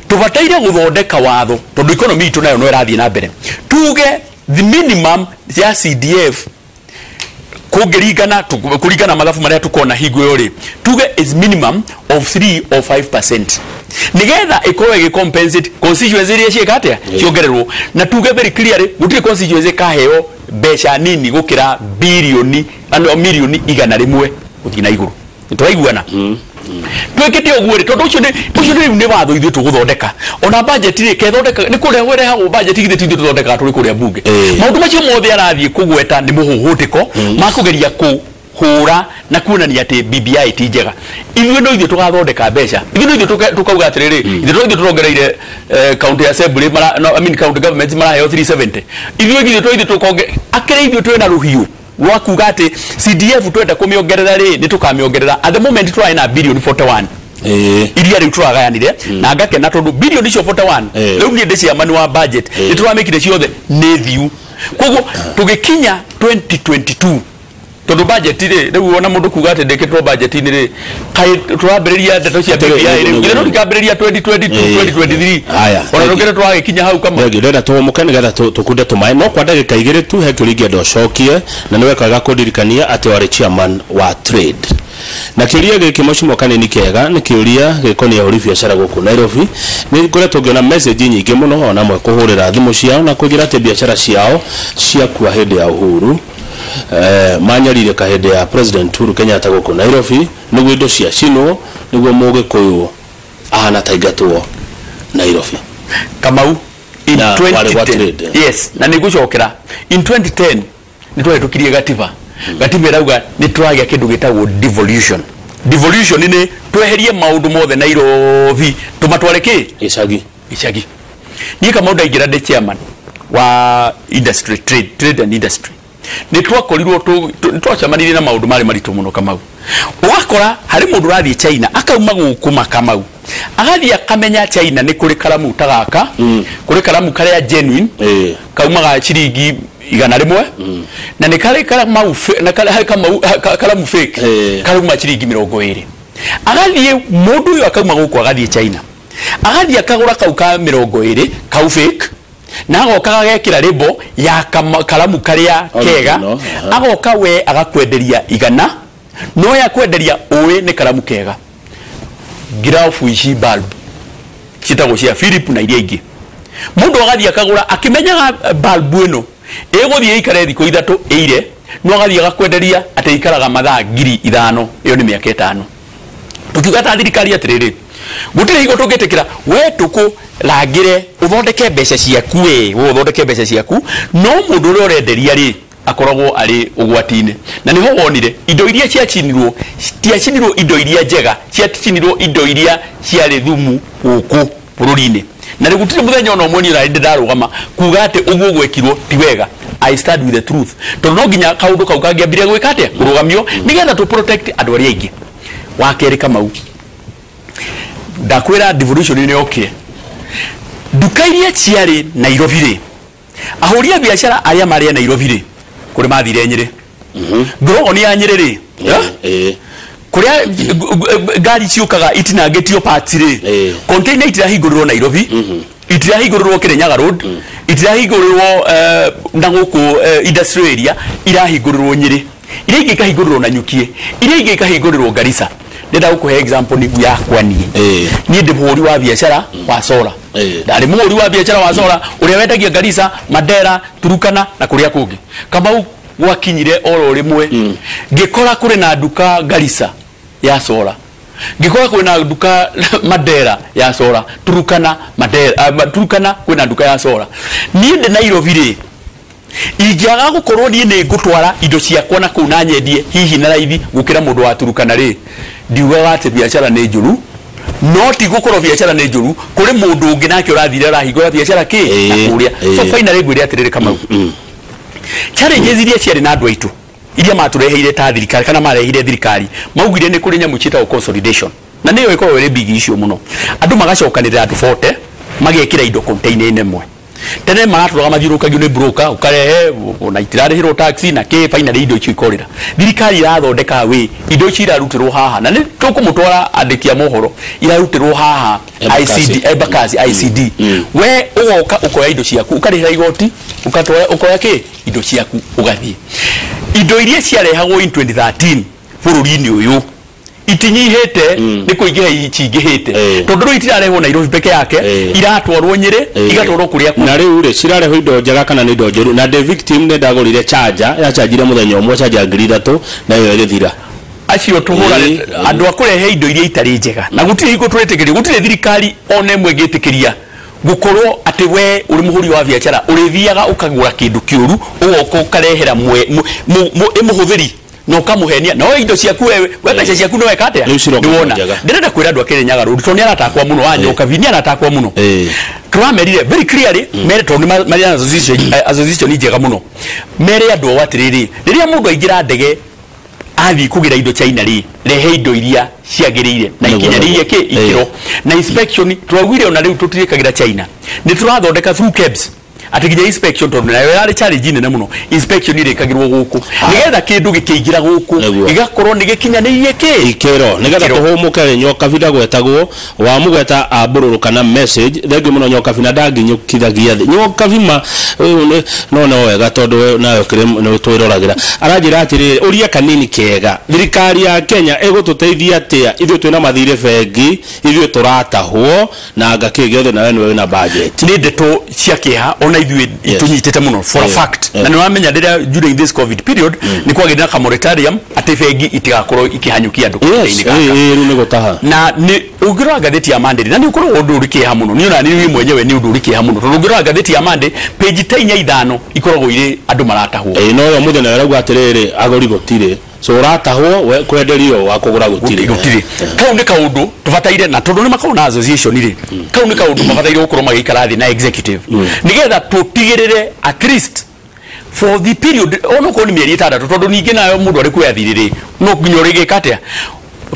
Speaker 2: tũbataire gũthondeka watho, tondũ economy itũ nayo no ĩrathiĩ na mbere, tuge the minimum ya CDF kũngĩringana kũringana mathabu marĩa tukona hingo ĩyo rĩ, tuge is minimum of 3 or 5%, nigetha ĩkorwo ĩgĩ constituency iria ciĩka atĩa ciongererwo, na tuge very clearly gũtirĩ constituency ĩkaheo mbeca nini gũkĩra bilioni ano milioni 100 gũthiĩ na igũrũ. Nĩtũraiguana? Twĩkĩte ũguo rĩ, tondũ ũcio nĩ rĩu nĩ watho ithuĩ tũgũthondeka. Ona budget rĩ, kethondeka nĩ kũrĩa kũrehagwo budget, githĩ ti ithuĩ tũthondekaga tũrĩ kũrĩa bunge? Maũndũ macio mothe arathiĩ kũgweta nĩ mũhũhũtĩko ma kũgeria kũhũra na kuonania atĩ BBI ti njega. Ithuĩ no ithuĩ tũgathondeka mbeca, ithuĩ no ithuĩ tũkauga atĩrĩrĩ, ithuĩ no ithuĩ tũrongereire county assembly mara, no, I mean county governments maraheo 370. Ithuĩ githĩ to ithuĩ tũkonge akĩrĩ ithuĩ twĩna rũhiũ rwa kuga atĩ CDF twenda kũmĩongerera rĩ, nĩ tũkamĩongerera. At the moment tũrarĩ na bilioni 41 iria rĩu tũragayanire, na ngakena tondũ bilioni icio 41 rĩu niĩ ndĩ chairman wa budget, nĩ tũramĩkire ciothe nĩ thiu. Koguo tũgĩkinya 2022, tondũ budget rĩ, rĩu ona mũndũ kuga atĩ ndĩkĩtwo budget-inĩ rĩ, kaĩ tũrambĩrĩria ndeto cia
Speaker 1: Atĩrĩ,
Speaker 2: BBI rĩu
Speaker 1: nĩguo,
Speaker 2: githĩ tũtikambĩrĩria 2022, 2023?
Speaker 1: Haya,
Speaker 2: ona
Speaker 1: thank you.
Speaker 2: tũkĩre tũragĩkinya hau kama
Speaker 1: Thengiũ, ndĩrenda tũhũmũke nĩgetha tũkunde tũmaĩ, no kwa ndagĩka 2 tu he kĩũria ingĩenda ũcokie, na nĩ wekaga kũndirikania atĩ warĩ chairman wa trade, na kĩũria gĩkĩ, mheshimiwa Kanini Kega, nĩ kĩũria gĩkoniĩ ahũri biacara gũkũ Nairobi. Nĩ ngoretwo ngĩona message nyingĩ mũno, ona amwe kũhũrĩra thimũ ciao na kũnjĩra atĩ biacara ciao ciakua hĩndĩ ya Uhuru, manyarirĩka hĩndĩ ya President Uhuru Kenyatta gũkũ Nairobi, nĩguo indo ciacinwo, nĩguo Mũgĩkũyũ ahana ta ingatwo Nairobi.
Speaker 2: Kamau, in
Speaker 1: Na warĩ gwa
Speaker 2: 2010
Speaker 1: trade.
Speaker 2: Yes, na nĩngũcokera in 2010 nĩ twahĩtũkirie gatiba. Gatiba ĩrauga nĩ tũragĩa kĩndũ gĩtagwo devolution. Devolution nĩ tweherie maũndũ mothe Nairobi tũmatware kĩ
Speaker 1: gĩcagi.
Speaker 2: Icagi. Niĩ Kamau ndaingĩra ndĩ chairman wa industry, trade and industry, nĩ twakorirwo nĩ twacemanirie na maũndũ marĩ maritũ mũno, Kamau. Ũgakora harĩ mũndũ ũrathiĩ China, akauma gũkũ ma Kamau, agathiĩ akamenya China nĩ kũrĩ karamu ta gaka, kũrĩ karamu karĩa genuine kaumaga ciringi 100, na nĩ karĩ karamu na karĩ harĩ kamau karamu fake karauma ciringi 20. Agathiĩ mũndũ ũyũ akauma gũkũ agathiĩ China, agathiĩ akagũra kau ka 20, kau fake, na agoka agekĩra rĩmbo ya karamu karĩa kega.
Speaker 1: Original, aha.
Speaker 2: Agoka we agakwenderia 100, no yakwenderia ũĩ nĩ karamu kega. Ngirabu ici, bulb ciĩtagwo cia Philip na iria ingĩ, mũndũ agathiĩ akagũra akĩmenyaga bulb ĩno Ĩgũthiĩ ikare thikũ 3 ĩire no agathiĩ agakwenderia atĩ ikaraga mathaa 5,000 ĩyo nĩ mĩaka 5. Tukiuga ta thirikari atĩrĩrĩ, gũtirĩ hingo tũngĩtĩkĩra we tũkũrangĩre ũthondeke mbeca ciaku, we ũthondeke mbeca ciaku, no mũndũ ũrĩa ũrenderia rĩ akoragwo arĩ ũgwati-inĩ. Na nĩho wonire indo iria ciacinirwo tiacinirwo indo iria njega, ciacinirwo indo iria ciarĩ thumu gũkũ bũrũri-inĩ. Na rĩu gũtirĩ mũthenya ona ũmwe niĩ ũrarĩ ndarũgama kuga atĩ ũguo gwekirwo ti wega. I stand with the truth, tondũ no nginya kaũndũ kau kangĩambirie gwĩka atĩa, kũrũgamio nĩgetha tũ protect andũ arĩa aingĩ. Wa kerĩ, Kamau, ndakwĩra devolution nĩ yokire. Nduka iria ciarĩ Nairobi rĩ, ahũri a biacara arĩa marĩ a Nairobi rĩ, kũrĩ mathire Nyĩrĩ. Ngorogoni ya Nyĩrĩ rĩ, kũrĩa ngari ciũkaga itinangĩtio parts rĩ, container itirahingũrĩrwo Nairobi, itirahingũrĩrwo Kirinyaga Road, itirahingũrĩrwo na gũkũ industrial area, irahingũrĩrwo Nyĩrĩ, iria ingĩ ikahingũrĩrwo Nanyukie, iria ingĩ ikahingũrĩrwo Garissa. Ndĩrenda gũkũhe example nĩguo yakwa niĩ. Niĩ ndĩ mũhũri wa biacara wa solar. Ndarĩ mũhũri wa biacara wa solar ũrĩa wendagia Garissa, Mandera, Turukana na kũrĩa kũngĩ. Kamau, gwakinyire oro rĩmwe ngĩkora kũrĩ na nduka Garissa ya solar, ngĩkora kwĩna na nduka Mandera ya solar, Turukana, Mandera, Turukana kwĩna nduka ya solar. Niĩ ndĩ Nairobi rĩ, ingĩaga gũkorwo niĩ nĩ ngũtwara indo ciakwa na kũu na nyendie hihi na raithi gũkĩra mũndũ wa Turukana rĩ, ndiugaga atĩ biacara nĩ njũru, no ti gũkorwo biacara nĩ njũru, kũrĩ mũndũ ũngĩ nake ũrathire arahingũra biacara kĩ na kũrĩa. So finally ngwĩre atĩrĩrĩ Kamau, challenges iria ciarĩ na andũ aitũ iria matũreheire ta thirikari kana marehire thirikari, maugire nĩ kũrĩ nyamũ ciĩtagwo consolidation, na nĩyo ĩkoragwo ĩrĩ big issue mũno. Andũ magacokanĩrĩra andũ 40 magekĩra indo container-inĩ ĩmwe. Tene maratũraga mathiũrũrũkagio nĩ broker, ũkarehe ona itirarĩhĩrwo tax na kĩ, finally indo icio ikorĩra. Thirikari irathondeka wĩ indo icio irarutĩrwo haha, na nĩ tũkũmũtwara andĩki a mohoro, irarutĩrwo haha ICD, Embakasi ICD. We ũgoka ũkoya indo ciaku, ũkarĩhĩra igoti, ũgatwara, ũkoya kĩ indo ciaku ũgathiĩ. Indo iria ciarehagwo in 2013 bũrũri-inĩ ũyũ itinyihĩte, nĩ kũingĩha cingĩhĩte, tondũ rĩu itirarehwo Nairobi peke yake, iratwarwo Nyĩrĩ, igatwarwo kũrĩa
Speaker 1: kũngĩ. Na rĩu rĩ, cirarehwo indo njega kana nĩ indo njũru? Na ndĩ victim, nĩ ndagũrire charger yachanjire mũthenya ũmwe, charger 3,000, nayo ĩgĩthira.
Speaker 2: Acio tũhũrane andũ a kũrehe indo iria itarĩ njega, na gũtirĩ hingo tũretĩkĩria, gũtirĩ thirikari ona ĩmwe ĩngĩtĩkĩria gũkorwo atĩ we ũrĩ mũhũri wa biacara ũrĩthiaga ũkagũra kĩndũ kĩũru, ũgoka ũkarehera mũhũthĩri na ũkamũhenia no indo ciaku, wewe we mbeca ciaku no weka atĩa nĩwona. Ndĩrenda kwĩra andũ a Kirinyaga Road, tondũ nĩ aratakwa mũno, wa Nyokabi nĩ aratakwa mũno. Tũramerire very clearly, mere tondũ marĩ na association njega mũno, mere andũ ao atĩrĩrĩ, rĩrĩa mũndũ aingĩra ndege athiĩ kũgĩra indo China rĩ, rehe indo iria ciagĩrĩire na ikinyanĩirie kĩ ikĩro na inspection. Twaugire ona rĩu tũtirĩkagĩra China, nĩ tũrathondeka through KEBS atĩ nginya inspection, tondũ nayo yarĩ challenge nene mũno, inspection irĩkagĩrwo gũkũ nĩgetha kĩndũ gĩkĩingĩra gũkũ gĩgakorwo nĩ gĩkinyanĩirie kĩ
Speaker 1: ikĩro, nĩgetha tũhũmũke. Nyokabi ndagwetagwo wamũgweta ambũrũrũka na message. Thengiũ mũno Nyokabi, na ndanginyũkithagia thĩ Nyokabi ma no no wega, tondũ nayo kĩrĩ nĩ twĩroragĩra. Aranjĩra atĩrĩrĩ, ũria kanini kega, thirikari ya Kenya ĩgũtũteithia atĩa ithuĩ twĩna mathirĩ bengi, ithuĩ tũratahwo na anga kĩ gĩothe, nawe nĩwe wĩna budget?
Speaker 2: Nĩ ndeto cia kĩeha ona ithuĩ itũnyitĩte mũno for a fact. Na nĩ wamenya rĩrĩa during this COVID period nĩ kwagĩrĩire na ka moratorium atĩ bengi itigakorwo ikĩhanyũkia andũ kahinda-inĩ gaka.
Speaker 1: Rĩu nĩ gũtaha.
Speaker 2: Na nĩ ũngĩrora ngathĩti ya Monday, na nĩ ũkoragwo ũndũ ũrĩ kĩeha mũno, niĩ ona niĩ mwenyewe nĩ ũndũ ũrĩ kĩeha mũno, tondũ ũngĩrora ngathĩti ya Monday page ta 4 5 ikoragwo irĩ andũ maratahwo.
Speaker 1: Ĩĩ, no yo mũthenya ũrauga atĩrĩrĩ, agũri gũtirĩ, so ũratahwo we kwenderio wa kũgũra gũtirĩ.
Speaker 2: Gũtirĩ. Kau nĩ kaũndũ tũbataire, na tondũ nĩ makoragwo na association rĩ, kau nĩ kaũndũ mabataire gũkorwo magĩikara thĩ na executive nĩgetha tũtigĩrĩre at least for the period, onokorwo nĩ mĩeri 6, tondũ ningĩ nayo mũndũ arĩ kuoya thirĩ rĩ, no nginya ũrĩgĩka atĩa.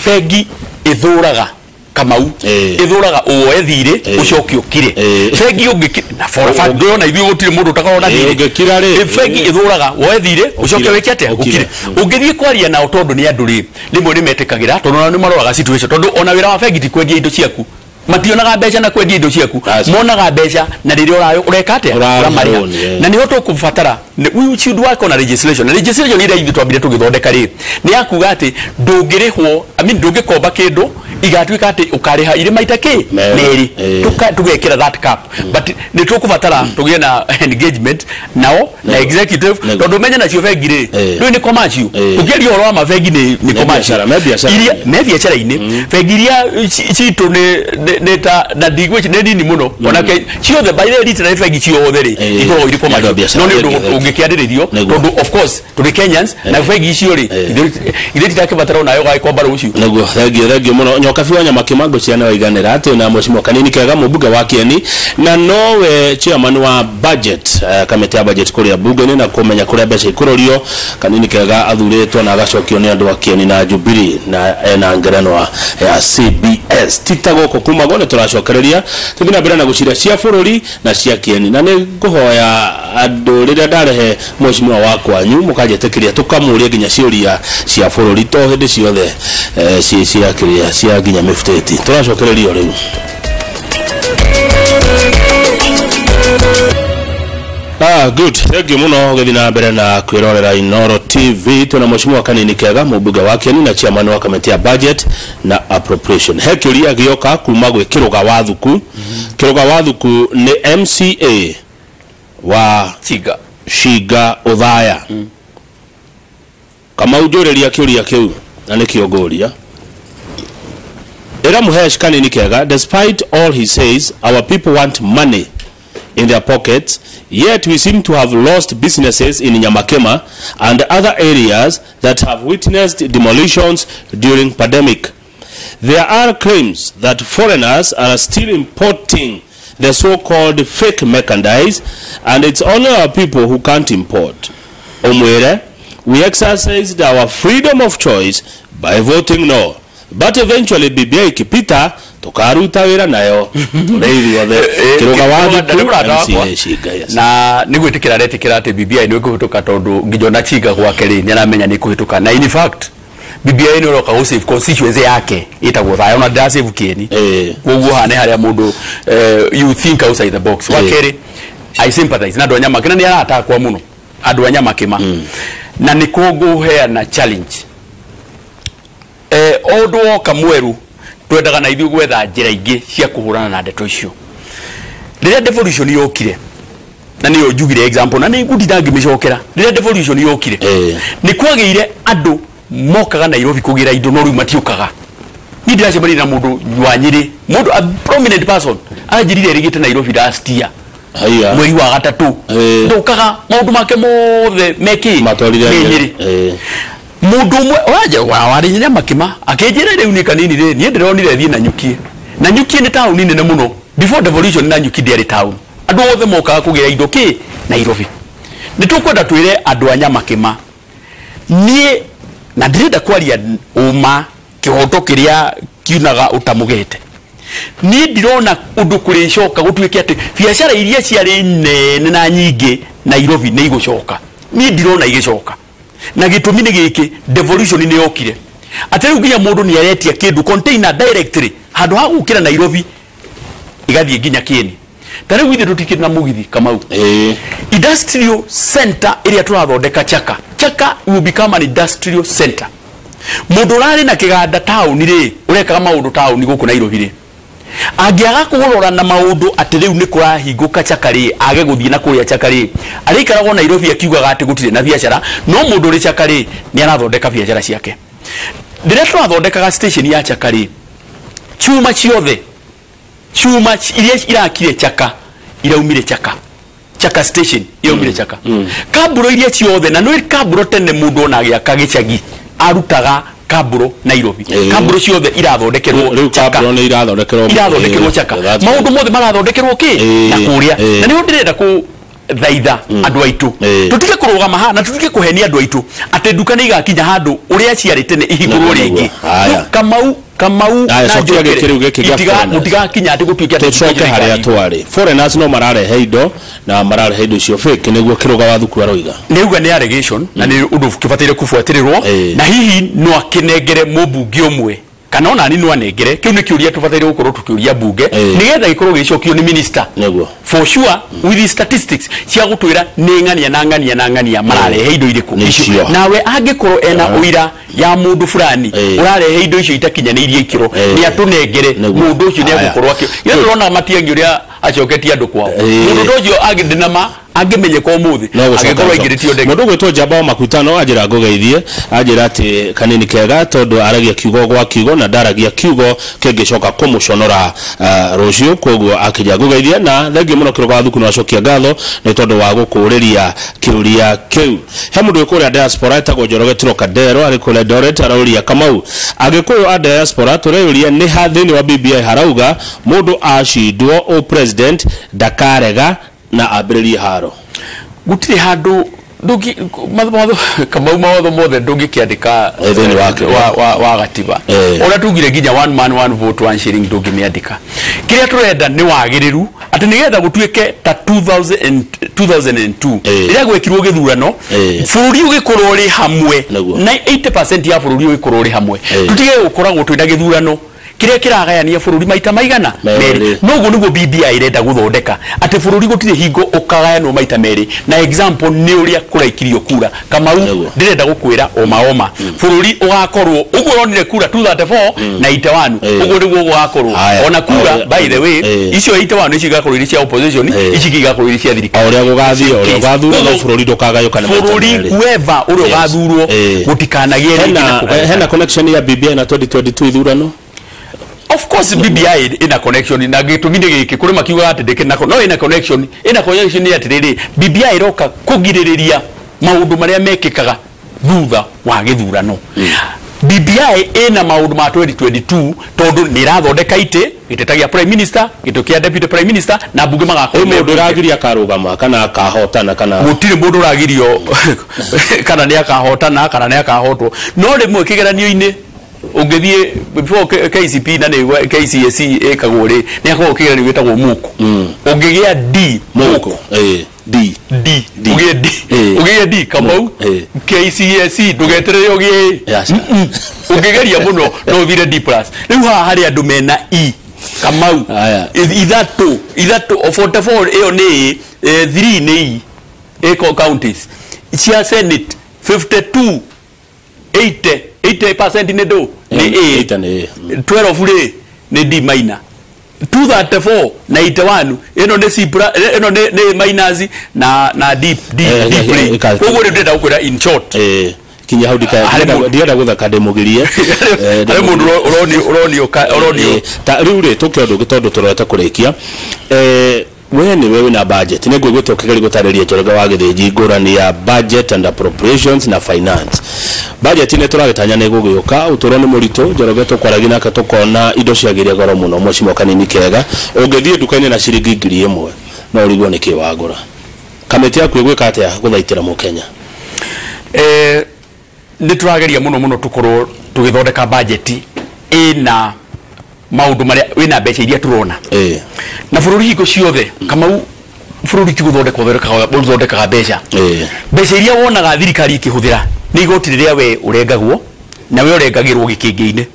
Speaker 2: Bengi ĩthũraga, Kamau, ĩthũraga ũoe thirĩ ũcoke ũkire. Bengi ũngĩki na for a fact ndĩrona ithuĩ gũtirĩ mũndũ ũtakoragwo na thirĩ.
Speaker 1: Ũngĩkira rĩ,
Speaker 2: Bengi ĩthũraga woe thirĩ ũcoke wĩke atĩa, ũkire. Ũngĩthiĩ kwaria nao, tondũ nĩ andũ rĩ, rĩmwe nĩ metĩkagĩra, tondũ nao nĩ maroraga situation, tondũ ona wĩra wa bengi ti kwendia indo ciaku, mationaga mbeca na kwendia indo ciaku, monaga mbeca na rĩrĩa ũreka atĩa, ũramarĩha. Na nĩho tũkũbatara We should work on a legislation. Na legislation ira ithuĩ twambire tũgĩthondeka rĩ, nĩ ya kuga atĩ ndũngĩrĩhwo, I mean ndũngĩkomba kĩndũ igatuĩka atĩ ũkarĩha irĩ maita kĩ merĩ, tũgekĩra that cap. But nĩ tũkũbatara tũgĩe na engagement nao na executive, tondũ menye nacio bengi rĩ, rĩu nĩ commercial. Ũkĩaria ũhoro wa mabengi nĩ commercial, iria me biacara-inĩ. Bengi iria citũ nĩ ta na ndigwĩci nĩ nini mũno, onake ciothe by the way bengi ciothe rĩ ikoragwo irĩ commercial, no nĩ ũndũ ũngĩkĩarĩrĩrio tondũ of course tũrĩ Kenyans na bengi icio rĩ ithuĩ titakibatara onayo gagĩkomba rũciũ.
Speaker 1: Nĩguo, thengio mũno Nyokabi wa Nyamakĩma, ngwĩciria nĩ waiganĩra atĩ na Mheshimiwa Kanini Kega mũmbunge wa Kieni na nowe chairman wa budget, kamĩtĩ ya budget kũrĩa bunge-inĩ na kũmenya kũrĩa mbeca ikũrũrio. Kanini Kega athurĩtwo na agacokio nĩ andũ a Kieni na Jubilee na ena ngerenwa ya CBS. Tita gũkũ kumagwo nĩ tũracokereria tũthiĩ na mbere na gũcira cia bũrũri na cia Kieni, na nĩ ngũhoya andũ rĩrĩa ndarehe mheshimiwa wa kwanyu mũkanjĩtĩkĩria tũkamũria nginya ciũria cia bũrũri to hĩndĩ ciothe cia kĩrĩa cia nginya mĩbutĩti. Tũracokereria rĩu. Good. Thank you muno gũthiĩ na mbere na kwĩrorera Inooro TV. Tuna Mheshimiwa Kanini Kega mũmbunge wa Kieni na chairman wa kamĩtĩ ya budget na appropriation. He kĩũria gĩoka kuma gwĩ Kĩrũga wa Thuku. Kĩrũga wa Thuku nĩ MCA wa Shiga Othaya. Kamau njũrĩria kĩũria kĩu na nĩkĩo ngũria. Ĩra Mũhesh Kanini Kega, despite all he says, our people want money in their pockets, yet we seem to have lost businesses in Nyamakema and other areas that have witnessed demolitions during pandemic. There are claims that foreigners are still importing the so-called fake merchandise, and it's only our people who can't import. Omwere, we exercised our freedom of choice by voting no, but eventually BBI ikipita tukaruta wira nayo tureithi othe. Kĩrũga wa Thuku MCA Shiga, yes.
Speaker 2: Na nĩ gwĩtĩkĩra aretĩkĩra atĩ BBI nĩ ĩkũhĩtũka tondũ nginya ona Chiga gwake rĩ nĩ aramenya nĩ ĩkũhĩtũka, na in fact BBI nĩ ũroka gũ save constituency yake ĩtagwo Thaya, ona ndĩra save Kieni. Koguo haha nĩ harĩa mũndũ you think outside the box. Wa kerĩ, I sympathize na andũ a Nyamakĩma, nĩ aratakwa mũno andũ a Nyamakĩma, na nĩ kũngũheana challenge ũndũ woka mwerũ twendaga na ithuĩ gwetha njĩra ingĩ cia kũhũrana na ndeto icio. Rĩrĩa devolution yokire, na nĩyo njugire example na nĩ ngũtinda ngĩmĩcokera, rĩrĩa devolution yokire nĩ kwagĩire andũ mokaga Nairobi kũgĩra indo no rĩu matiũkaga. Niĩ ndĩracemania na mũndũ wa Nyĩrĩ, mũndũ a prominent person, anjĩrire erĩgĩte Nairobi last year mweri wa gatatũ, ndũkaga maũndũ make mothe mekĩ Nyĩrĩ. Mũndũ ũmwe warĩ Nyamakĩma akĩnjĩra rĩu nĩ Kanini rĩ, niĩ ndĩronire thiĩ Nanyuki. Nanyuki nĩ taũni nene mũno. Before devolution Nanyuki ndĩarĩ taũni, andũ othe mokaga kũgĩra indo kĩ Nairobi. Nĩ tũkwenda twĩre andũ a Nyamakĩma, niĩ na ndĩrenda kwaria ũma kĩhoto kĩrĩa kiunaga ũtamũgete, niĩ ndirona ũndũ kũrĩcoka gũtuĩke atĩ biacara iria ciarĩ nene na nyingĩ Nairobi nĩ igũcoka. Niĩ ndirona igĩcoka, na gĩtũmi nĩ gĩkĩ, devolution nĩ yokire atĩ rĩu nginya mũndũ nĩ aretia kĩndũ container directly handũ ha gũkĩra Nairobi igathiĩ nginya Kieni. Ta rĩu ithuĩ tũtikĩrĩ na mũgithi Kamau. Industrial center ĩrĩa tũrathondeka Chaka, Chaka will become an industrial center. Mũndũ ũrarĩ na kĩganda taũni rĩ, ũrekaga maũndũ taũni gũkũ Nairobi rĩ, angĩaga kũrora na maũndũ atĩ rĩu nĩ kũrahingũka Chaka rĩ, age gũthiĩ na kũrĩa Chaka rĩ, arĩikaragwo Nairobi akiugaga atĩ gũtirĩ na biacara, no mũndũ ũrĩ Chaka rĩ nĩ arathondeka biacara ciake. Rĩrĩa tũrathondekaga station ya Chaka rĩ, chuma ciothe, chuma iria irakire Chaka iraumire Chaka, Chaka station iraumire Chaka. Kamburo iria ciothe, na nĩ kamburo tene mũndũ ona agĩaka gĩcagi arutaga kamburo Nairobi. Kamburo ciothe irathondekerwo Chaka, irathondekerwo Chaka, maũndũ mothe marathondekerwo kĩ na kũrĩa. Na nĩho ndĩrenda kũ thaitha andũ aitũ tũtige kũrũgama haha na tũtige kũhenia andũ aitũ atĩ nduka nĩ igakinya handũ ũrĩa ciarĩ tene ihingũrwo rĩngĩ. Kamau na Njokere mũtigakinya atĩ gũtuĩke atĩ
Speaker 1: tũcoke harĩa twarĩ. Foreigners no mararehe indo na mararehe indo icio fake, nĩguo Kĩrũga wa Thuku aroiga.
Speaker 2: Nĩuga nĩ allegation na nĩ ũndũ kĩbataire kũbuatĩrĩrwo, na hihi no akĩnengere mũmbunge ũmwe Kana ona ni no anengere kiu ni kiuria tubataire gukorwo tukiuria bunge nigetha gikorwo gicokio ni minister.
Speaker 1: Niguo.
Speaker 2: For sure with the statistics cia gutwira ni ng'ania na ng'ania na ng'ania mararehe indo iriku
Speaker 1: icio.
Speaker 2: Nawe angikorwo ena uira ya mundu fulani urarehe indo icio itakinyanĩirie ikiro ni atunengere mundu ucio ni agukorwo akio. Ira turona Matiang'i uria acoketie andu kwao. Mundu ucio angĩndinama angimenyeka umuthi angikorwo aingĩrĩtio ndege.
Speaker 1: Mundu gwitwo Njamba wa Makutano anjira ngugeithie anjira ati kanini kega tondu aragia kiugo gwa kiugo na ndaragia kiugo kingicoka kumuconora rucio koguo akija ngugeithie na thengiũ muno kirogo wa thuku na acokia ngatho ni tondu wa gukuriria kiuria kiu. He mundu wi kuria diaspora etagwo Njoroge Trocadero ari kuria Eldoret arauria Kamau Agikuyu a diaspora tureuria ni ha thiini wa BBI harauga mundu acindwo o president ndakarega na ambiririe haro.
Speaker 2: Gutire handu ndungi matho Kamau mawatho mothe ndungikiandika
Speaker 1: thiini
Speaker 2: wa gatiba ora tugire nginya one man one vote one shilling ndungimiandika. Kiria turenda ni wagiriru ati nigetha gutuike ta 2002 riria gwekirwo githurano bururi ugikorwo uri hamwe na 80% ya bururi ugikorwo uri hamwe tutige gukoragwo twina githurano kiria kiragayania bururi maita maigana meri. Noguo niguo BBI irenda guthondeka ati bururi gutire hingo ukagayanwo maita meri na example ni uria kuraikirio kura. Kamau ndirenda gukwira oma oma bururi ugakorwo uguo uronire kura 234 na 81 uguo niguo gugakorwo ona kura. By the way icio 81 icio igakorwo iri cia opposition ici igakorwo iri cia thirikari.
Speaker 1: Uria gugathio uria ugathurwo no bururi ndukagayukana
Speaker 2: maita meri. Bururi whoever uria ugathurwo gutikanagie ringi na kugayukana.
Speaker 1: Hena connection ya BBI na 2022 ithurano.
Speaker 2: Of course BBI ina connection na gitumi ni giki kuri makiuga ati ndike nako no ina connection ni atiriri BBI iroka kugiririria maundu maria mekikaga thutha wa githurano. BBI ina maundu ma 2022 tondu ni irathondeka ite giteta gia prime minister gitu kia deputy prime minister na bunge magakorwo
Speaker 1: mundu uragiria akarugama kana akahotana kana
Speaker 2: gutire mundu uragirio kana ni akahotana kana ni akahotwo no rimwe kigeranio-ini ungithie before KCP na ni KCSE ikagwo ri ni akorwo kigeranio gitagwo muku ungigia D
Speaker 1: muku D
Speaker 2: D ugie D ugie D Kamau KCSE ndugeterere ugie A ungigeria muno no uthire D plus. Riu haha hari andu mena E Kamau ithatu 44 iyo ni 3 ni E counties cia Senate 52 80% ni do ni A 12 ri ni D minor 234 na 81 ino ni C ino ni minus na D D D koguo ndenda gukwira in short
Speaker 1: kinya hau ndienda guthaka ndimugirie
Speaker 2: hari mundu uronio uronio
Speaker 1: ta riu ri tuke undu tondu turorete kurikia we ni wewe na budget ni ngwigwite ukigeria gutariria Njoroge wa Githinji ngurani ya budget and appropriations na finance. Budget ni turagitanya ni gugiuka uturo ni muritu Njoroge tukwaragia nake tukona indo ciagirie goro muno mucimo kanini kega ungithie nduka-ini na ciringi 1000 no urigwo ni ki wagura. Kamiti yaku igwika atia guthaitira mukenya?
Speaker 2: Ni turageria muno muno tukorwo tugithondeka budget ina maundu maria wina mbeca iria turona na bururi hingo ciothe Kamau bururi ti guthondekwo thondekaga mbeca mbeca iria wonaga thirikari ikihuthira ni igoti riria we urengagwo na we urengagirwo gikingi-ini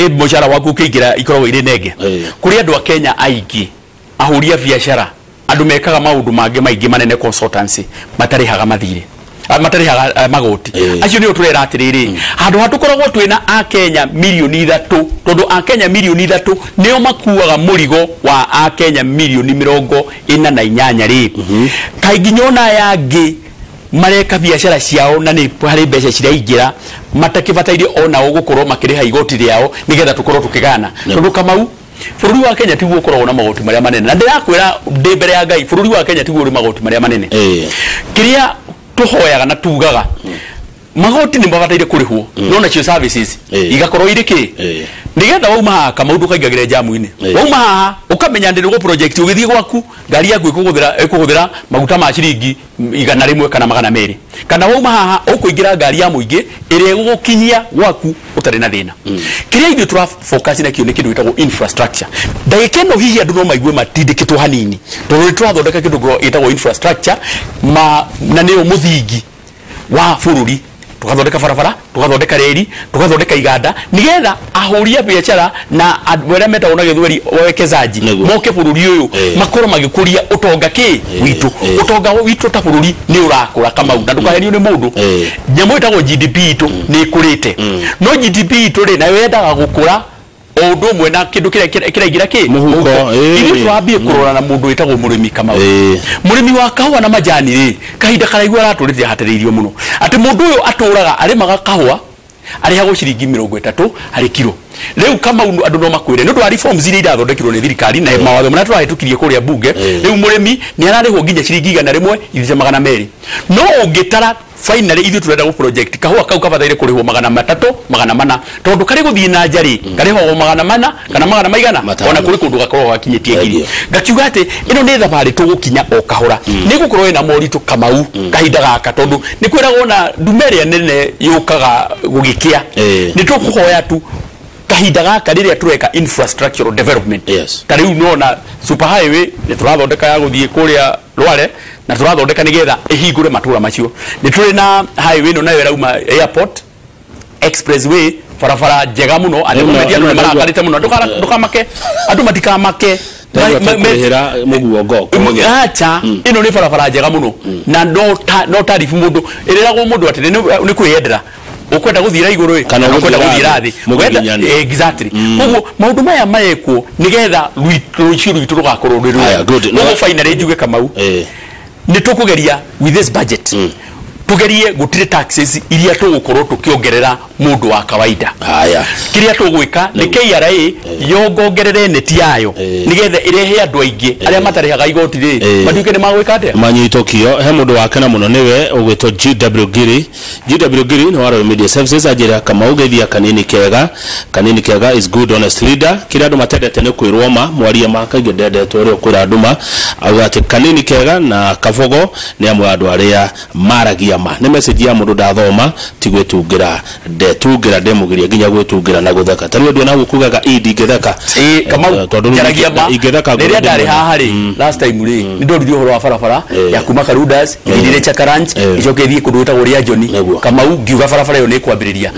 Speaker 2: mucara waku ukiingira ikoragwo iri nenge kuri andu a Kenya aingi ahuri a biacara andu mekaga maundu mangi maingi manene consultancy matarihaga mathire matarihaga magoti acio nio turera atiriri handu ha tukoragwo twina a Kenya milioni 3 tondu a Kenya milioni 3 nio makuaga murigo wa a Kenya milioni 48 ri kaingi nyona yangi mareka biacara ciao na ni hari mbeca ciraingira matakibataire ona gukorwo makiriha igoti riao nigetha tukorwo tukigana tondu Kamau bururi wa Kenya tiguo ukoragwo na magoti maria manene na ndirakwira ndi mbere ya Ngai bururi wa Kenya tiguo uri magoti maria manene kiria tuhoyaga na tugaga magoti ni mabataire kurihwo no nacio services igakorwo iri ki nigetha wauma haha Kamau ndukaingagire jamu-ini wauma haha ukamenya ndi niguo project ugithie gwaku ngari yaku ikuhuthira maguta ma ciringi 100 kana 200 kana wauma haha ukuingira ngari ya muingi iria igugukinyia gwaku utari na thina. Kiria ithuĩ tura focus na kio ni kindu gitagwo infrastructure. Ndagika ĩno hihi andu no maigue matindĩkĩtwo hanini tondu nĩ tũrathondeka kindu gĩtagwo infrastructure na nĩyo mũthingi wa bururi. Tugathondeka barabara, tugathondeka reri, tugathondeka iganda nigetha ahũri a biacara na andũ arĩa metagwo na gĩthweri wawekezaji moke bũrũri ũyũ makorwo magĩkũria ũtonga kĩ witũ. Ũtonga witũ ta bũrũri nĩ ũrakũra Kamau, na ndũkahenio nĩ mũndũ. Nyamũ ĩtagwo GDP itũ nĩ ĩkũrĩte, no GDP itũ rĩ nayo yendaga gũkũra o ũndũ ũmwe na kĩndũ kĩrĩa kĩraingĩra kĩ
Speaker 1: Mũhuko,
Speaker 2: Ithuĩ tũrambie kũrora na mũndũ wĩtagwo mũrĩmi Kamau. Mũrĩmi wa kahũa na majani rĩ, kahinda karaihu aratũrĩte ahatĩrĩirio mũno atĩ mũndũ ũyũ atũraga arĩmaga kahũa arĩhagwo ciringi 30 harĩ kiro. Rĩu Kamau andũ no makwĩre nĩ ũndũ wa reforms iria irathondekirwo nĩ thirikari na mawatho marĩa tũrahĩtũkirie kũrĩa bunge, rĩu mũrĩmi nĩ ararĩhwo nginya ciringi 100 ithiĩ 200. No ũngĩtara finally ithuĩ tũrenda gũ project kahũa kau kabataire kũrĩhwo 300 400, tondũ karĩ gũthiĩ na nja rĩ karĩhagwo 400 kana magana maigana, ona kũrĩ kũndũ gakoragwo gakinyĩtie 1000. Ngakiuga atĩ ĩno nĩ thabarĩ tũgũkinya o kahora, nĩ gũkorwo ĩna moritũ Kamau kahinda gaka, tondũ nĩ kwĩragwo na ndume ĩrĩa nene yũkaga gũgĩkĩa. Nĩ tũkũhoya tu kahinda gaka rĩrĩa tũreka infrastructural development. Ta rĩu nona super highway nĩ tũrathondeka ya gũthiĩ kũrĩa Rware, na tũrathondeka nĩgetha ĩhingũre matũra macio. Nĩ tũrĩ na highway ĩno nayo ĩrauma airport expressway, barabara njega mũno, andũ media nĩ marakarĩte mũno. Ndũkamake, andũ matikamake
Speaker 1: mũguongo.
Speaker 2: Acha, ĩno nĩ barabara njega mũno na no tarifu mũndũ ĩrĩragwo mũndũ atĩ nĩ kwĩyendera ukwenda guthira iguru
Speaker 1: kana
Speaker 2: ukwenda guthira thi. Exactly. Koguo maundu maya marekwo nigetha rucio rwitu rugakorwo rwi rwega. Koguo finally njuge Kamau ni tukugeria with this budget tugerie gutire taxes iria tugukorwo tukiongerera mundu wa kawaida.
Speaker 1: Haya,
Speaker 2: kiria tugwika ni KRA yongongerere neti yayo nigetha irehe andu aingi aria matarihaga igoti ri matuike ni magwika atia
Speaker 1: manyitokio. He mundu wakena muno niwe ugwitwo GW Giri. GW Giri ni wa Royal Media Services ajira Kamau geithia kanini kega. Kanini kega is good honest leader. Kiria andu matendete ni kwirwo ma mwaria ma kaingĩ ndendetwo ũrĩa ũkwĩra andu ma auga ati kanini kega na Kabogo ni amwe andu aria maragia ma. Ni message ya mundu ndathoma ti gwitungira ndetungira ndemugiria nginya gwitungira na gutheka tariu ndio na gukugaga ndingitheka
Speaker 2: Kamau njaragia ma
Speaker 1: ingitheka
Speaker 2: riria ndari haha ri last time ri ni ndoririe uhoro wa barabara ya kuma Karudas ithire Chakaranch icoke ithie kundu gwitagwo ria Joni. Kamau ngiuga barabara iyo ni kwambiriria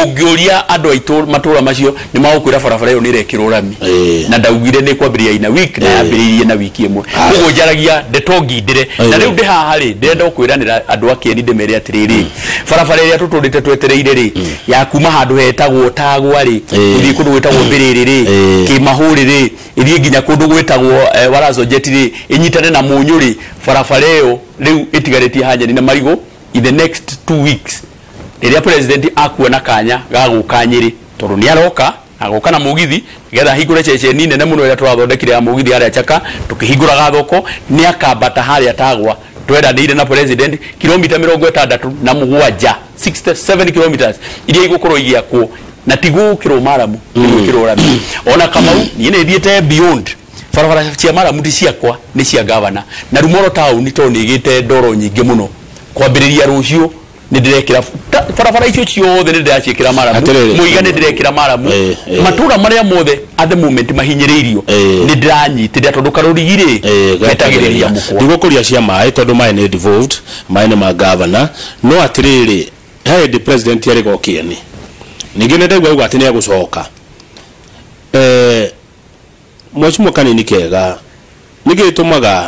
Speaker 2: ungiuria andu aitu matura macio ni magukwira barabara iyo ni irekirwo rami na ndaugire ni kwambiriria ina week na yambiririe na wiki imwe. Koguo njaragia ndeto ngindire na riu ndi haha ri ndirenda gukwiranira andu a Kieni ndimere atiriri barabara iria tuturite twetereire ri ya kuma handu hetagwo Tagwa ri ithie kundu gwitagwo Mbiriri ri Kimahuri ri ithie nginya kundu gwitagwo Warazo Jet ri inyitane na Munyu ri barabara iyo riu itigarĩtie Hanyani na Marigo in the next 2 weeks riria president akuona kanya ga guka Nyeri tondu ni aroka agoka na mugithi nigetha hingure ceceni nene muno ira turathondekire ya mugithi haria Chaka tukihinguraga thoko ni akambata haria Tagwa tweranĩire na president kilomita 67 67 kilometers iria igukorwo igiakwo na ti gukirwo maramu ni gwikirwo rami. Ona Kamau niĩ nĩ thiĩte beyond barabara cia maramu ti ciakwa nĩ cia governor na Rumoro town to nĩ ĩgĩte ndoro nyingĩ mũno kwambĩrĩria rũciũ nĩ ndĩrekĩra barabara icio ciothe nĩ ndĩraciĩkĩra maramu mũiga nĩ ndĩrekĩra maramu matũra marĩa mothe at the moment mahinyĩrĩirio nĩ ndĩranyitĩrĩra tondũ karũrigi rĩ metagĩrĩria mũkwa.
Speaker 1: Ndigũkũria cia maĩ tondũ maĩ nĩ devolved, maĩ nĩ ma governor. No atĩrĩrĩ he the president yarĩ gokieni ningĩ nĩ ndaigua auga atĩ nĩ egũcoka. Mheshimiwa kanini kega nĩkĩ gĩtũmaga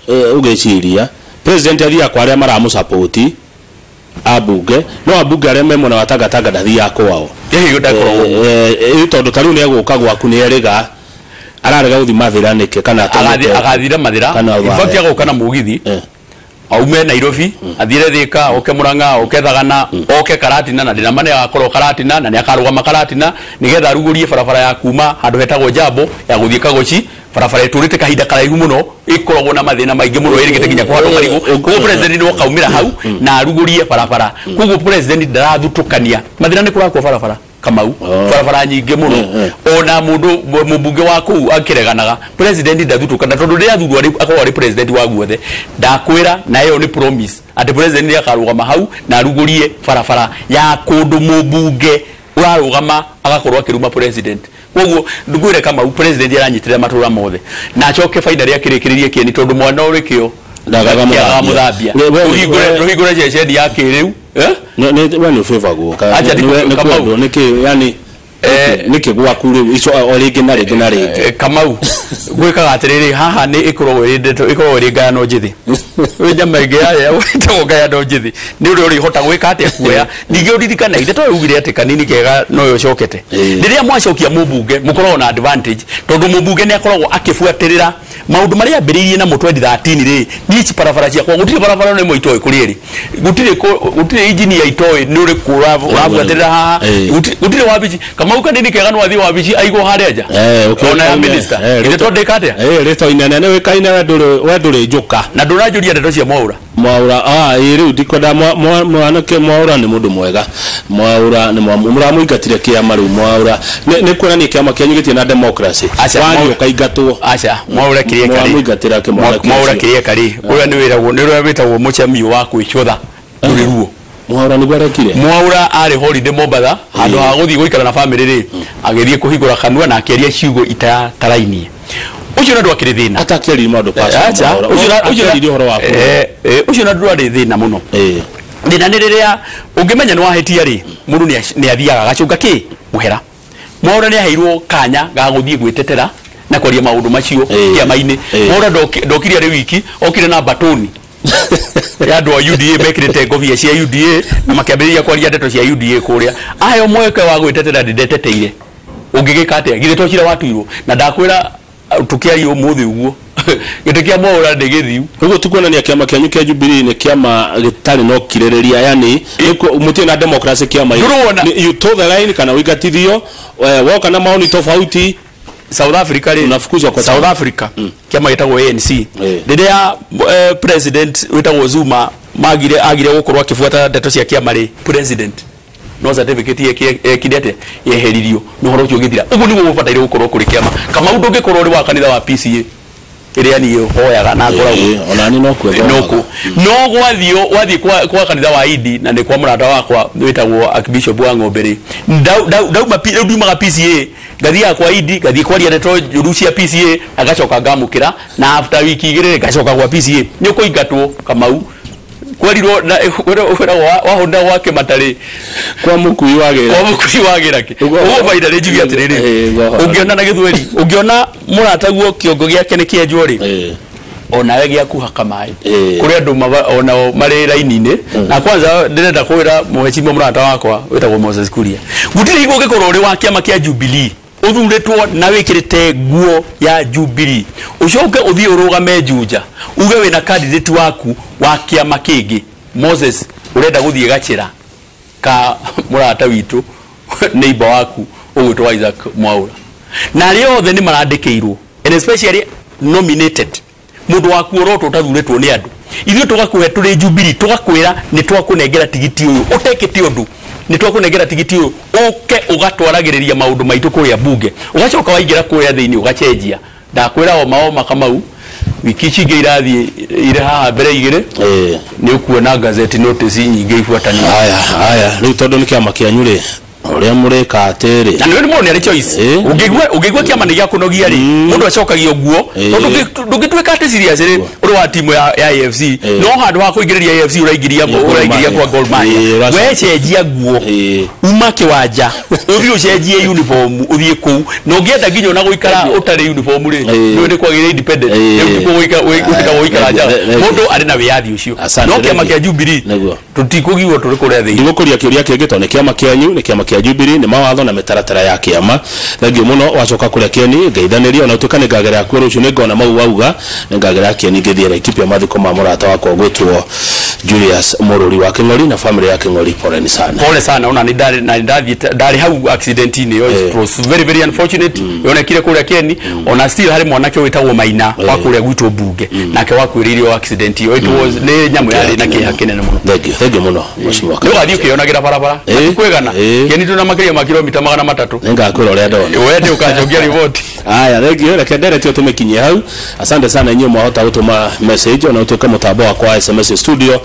Speaker 1: ũgĩciria president athiaga kwa arĩa maramũsapoti abunge no abunge arĩa me mwena wa Tangatanga ndathiaga kwao tondu ta riu nĩ egũka gwaku nĩ erĩga ararega gũthiĩ Mathĩra nĩkĩ kana
Speaker 2: agathira Mathĩra in fact agoka na mũgithi aume Nairobi athire Thika oke Murang'a oke Thagana oke Karatina na ndĩna mane agakorwo Karatina na nĩ akarũgama Karatina nigetha arugũrie barabara ya kuma handũ hetagwo Jambo ya gũthiĩ Kagochi barabara ĩtũrĩte kahinda karaihu mũno ĩkoragwo na mathĩna maingĩ mũno ĩrĩgĩte nginya kũhandwo marigũ. Koguo president nĩ okaumĩra hau na arugũrie barabara. Koguo president ndarathutũkania mathĩna nĩ kũrakwo barabara Kamau barabara nyingĩ mũno ona mũndũ mũmbunge wa kũu akĩreganaga president ndathutũkana tondũ rĩrĩa athurwo akorwo arĩ president wa guothe ndakwĩra na ĩyo nĩ promise atĩ president nĩ akarũgama hau na arugũrie barabara ya kũndũ mũmbunge ũrarũgama agakorwo akĩruma president. Koguo ndugwire Kamau president aranyitĩrĩra matũra mothe na acoke finally akĩrĩkĩrĩrie Kieni tondũ mwana ũrĩ kĩo
Speaker 1: Ndagaga mũthambia.
Speaker 2: Rũhingũre ceceni ya kĩrĩu.
Speaker 1: We nĩ ũbĩbagwo nĩ kwendwo nĩkĩ yani nĩkĩ gwaku rĩu ico o rĩngĩ na rĩngĩ na rĩngĩ.
Speaker 2: Kamau gwĩkaga atĩrĩrĩ, haha nĩ ĩkoragwo ĩrĩ ndeto, ĩkoragwo ĩrĩ ngayano njĩthĩ. Wĩ nyama ĩngĩ yarĩa wĩtagwo ngayano njĩthĩ nĩ ũrĩa ũrĩhota gwĩka atĩa kuoya. Ningĩ ũririkane ithe to ugire atĩ Kanini Kega noyo ũcokete. Rĩrĩa mwacokia mũmbunge mũkoragwo na advantage tondũ mũmbunge nĩ akoragwo akĩbuatĩrĩra maũndũ marĩa ambĩrĩirie namo 2013 rĩ. Niĩ barabara ciakwa gũtirĩ barabara nĩ ĩmwe itoĩ kũrĩ ĩrĩ, gũtirĩ engineer itoĩ nĩ ũrĩkũ ũrabuatĩrĩra haha, gũtirĩ wabici. Kamau Kanini Kega no athiĩ wabici aigwo harĩa nja ona ya minister ithe to ndĩka atĩa
Speaker 1: rĩtwa inene nĩ wĩkaine we ndũrĩ njũka
Speaker 2: na ndũranjũria ndeto cia Mwaura.
Speaker 1: Mwaura rĩu ndikwenda mwanake. Mwaura nĩ mũndũ mwega. Mwaura nĩ mũramũingatire kĩama rĩu. Mwaura nĩ kuonania kĩama kĩanyu gĩtirĩ na democracy. Wanyu ũkaingatwo.
Speaker 2: Aca Mwaura kĩrĩa karĩ
Speaker 1: mũramũingatĩra kĩmwana
Speaker 2: Mwaura kĩrĩa karĩ ũrĩa nĩ wĩragwo nĩ ũrĩa wĩtagwo mũcemio wa kwĩcũtha ndũrĩ ruo.
Speaker 1: Mwaura nĩguo arekire.
Speaker 2: Mwaura arĩ holiday Mombatha handũ ha gũthiĩ gũikara na family rĩ, agĩthiĩ kũhingũra kanua na akĩaria ciugo itatarainie. Ũcio na ndwakĩrĩ thĩna.
Speaker 1: Atakĩaria maũndũ
Speaker 2: personal. Ũcio
Speaker 1: akĩaria ũhoro waku.
Speaker 2: Ũcio na ndwarĩ thĩna mũno. Thĩna nĩ rĩrĩa ũngĩmenya nĩ wahĩtia rĩ, mũndũ nĩ athiaga agacũnga kĩ mũhera. Mwaura nĩ aheirwo kanya ga gũthiĩ gwĩtetera na kwaria maũndũ macio kĩama-inĩ. Mwaura ndokire arĩ wiki, okire na batoni ya andũ a UDA mekĩrĩte ngobia cia UDA na makĩambĩrĩria kwaria ndeto cia UDA kũrĩa. Aheo mweke wa gwĩtetera ndĩndeteteire. Ũngĩgĩka atĩa? Githĩ to cira watuirwo? Na ndakwĩra tũkĩaria ũmũthĩ ũguo gĩtĩ kĩa Mwaura nĩ gĩthiu.
Speaker 1: Ũguo ti kuonania kĩama kĩanyu kĩa Jubilee nĩ kĩama gĩtarĩ na ũkirĩrĩria, yani mũtirĩ na democracy kĩama. You toe the line kana ũingatithio, woka na maoni tofauti.
Speaker 2: South Africa rĩ,
Speaker 1: unafukuzwa kwa
Speaker 2: South Africa kĩama gĩtagwo ANC rĩrĩa president wĩtagwo Zuma magire agire gũkorwo akĩbuata ndeto cia kĩama rĩ, president no certificate yekire atĩa yeheririo na ũhoro ũcio ũgĩthira. Ũguo nĩguo gũbataire gũkorwo kũrĩ kĩama. Kamau ndũngĩkorwo ũrĩ wa kanitha wa PCA ĩrĩa niĩ hoyaga na ngoragwo
Speaker 1: ona niĩ no kuo
Speaker 2: no gwathiĩ wathiĩ kwa kanitha wa Idi na nĩ kwa mũrata wakwa wĩtagwo Archbishop wa Ng'ombe rĩ, ndauma rĩu ndiumaga PCA ngathiaga kwa Idi ngathiĩ kwaria ndeto njũru cia PCA na ngacoka ngamũkĩra na after wiki igĩrĩ ngacoka gwa PCA. Nĩ ũkũingatwo Kamau. Kwerirwo wahũnda gwa kĩmata
Speaker 1: kwa mũkui wagĩra
Speaker 2: kwa mũkui wagĩra kĩ. Ũguo baida rĩ njuge atĩrĩrĩ, ũngĩona na gĩthweri ũngĩona mũrataguo kĩongo gĩake nĩ kĩenjwo rĩ, onawe gĩaku haka maĩ kũrĩ andũ onao marĩ raini-inĩ. Na kwanza ndĩrenda kwĩra mũhecimio mũrata wakwa wĩtagwo Moses Kuria, gũtirĩ hingo ũngĩkorwo ũrĩ wa kĩama kĩa Jubilee ũthurĩtwo na wĩkĩrĩte nguo ya Jubilee ũcoke ũthiĩ ũrũgame Juja uge wĩna candidate waku wa kĩama kĩngĩ. Moses ũrenda gũthiĩ gacĩra ka mũrata witũ neighbor waku ũgwĩtwo Isaac Mwaura, na arĩa othe nĩ marandĩkĩirwo and especially nominated mũndũ waku ũrotwo ũtathurĩtwo nĩ andũ. Ithuĩ tũgakũhe tũrĩ Jubilee tũgakwĩra nĩ twakũnengera tigiti ũyũ ũtekĩte ũndũ, nĩ twakũnengera tigiti ũyũ ũke ũgatwaragĩrĩria maũndũ maitũ kũrĩa bunge, ũgacoka waingĩra kũrĩa thĩinĩ ũgacenjia. Ndakwĩra o maoma Kamau, wiki ici ingĩ irathiĩ irĩ haha mbere igĩrĩ nĩ ũkuona gazeti notice nyingĩ ibuatanĩte.
Speaker 1: Haya rĩu tondũ nĩ kĩama kĩanyu rĩ, ũrĩa mũrĩka atĩrĩ
Speaker 2: na nĩ mũndũ nĩ arĩ choice. Ũngĩigua kĩama nĩ gĩakũnogia rĩ, mũndũ acokagio nguo tondũ ndũngĩtuĩka atĩ serious rĩ ũrĩ wa timu ya AFC no handũ ha kũingĩrĩria AFC ũraingĩria kwa Gor Mahia. We cenjia nguo uma kĩwanja ũthiĩ ũcenjie uniform ũthiĩ kũu, na ũngĩenda nginya ona gũikara ũtarĩ uniform rĩ, nĩ nĩ kwagĩrĩire independent rĩu tikuo gũikara nja. Mũndũ arĩ na wĩyathi ũcio. No kĩama kĩa Jubilee tũtikũgiwo tũrĩ kũrĩa thĩinĩ.
Speaker 1: Ndigũkũria kĩũria kĩngĩ tondũ nĩ kĩama kĩanyu, nĩ kĩama kĩa Jubilee, nĩ mawatho na mĩtaratara ya kĩama. Thengiũ mũno wacoka kũrĩa Kĩeni ngeithanĩria ona ũtuĩka nĩ ngagera kuo rũciũ nĩ ngona mau wauga nĩ ngagera Kĩeni ngĩthiĩ Laikipia mathiko ma mũrata wakwa ũgwĩtwo Julius Mũrũri wa Kĩng'ori na family ya Kĩng'ori. Poleni sana,
Speaker 2: pole sana. Ona nĩ ndarĩ hau accident-inĩ ĩyo, it was very very unfortunate yonekire kũrĩa Kĩeni. Ona still harĩ mwanake wĩtagwo Maina wa kũrĩa gwitũ mbunge nake wakuĩrĩire accident ĩyo. It was nĩ nyamũ yarĩ na kĩeha kĩnene mũno.
Speaker 1: Thengiũ mũno mheshimiwa.
Speaker 2: Nĩ ũgathiĩ ũkĩyonagĩra barabara kwĩgana Kĩeni tũna makĩria ma kilomita 300.
Speaker 1: Nĩ ngakwĩra ũrĩa ndona.
Speaker 2: We nĩ ũkanjokia riboti.
Speaker 1: Aya, thengiũ, reke ndereti tũmĩkinyie hau. Asante sana inyuĩ mwahota gũtũma message ona ũtuĩke mũtambo wakwa wa SMS studio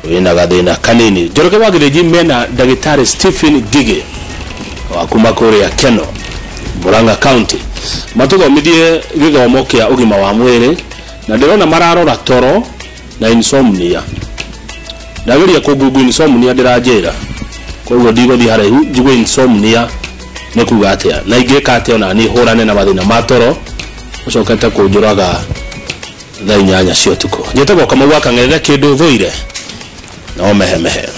Speaker 1: wĩna gathĩna kanini. Njoroge wa Gĩthĩnji mena ndagĩtarĩ Stephen Ngigĩ wa kuma kũrĩa Keno, Murang'a County, matũthomithie gĩthomo kĩa ũgima wa mwĩrĩ, na ndĩrona mararora toro na insomnia. Ndageria kũngungu insomnia ndĩranjĩra, koguo ndigũthiĩ haraihu njigue insomnia nĩ kuga atĩa na ingĩka atĩa ona niĩ hũrane na mathĩna ma toro ũcokete kũnjũraga thaa 8 cia ũtukũ. Njĩtagwo Kamau wa Kang'ethe, kĩndũ thũire no mehemehe.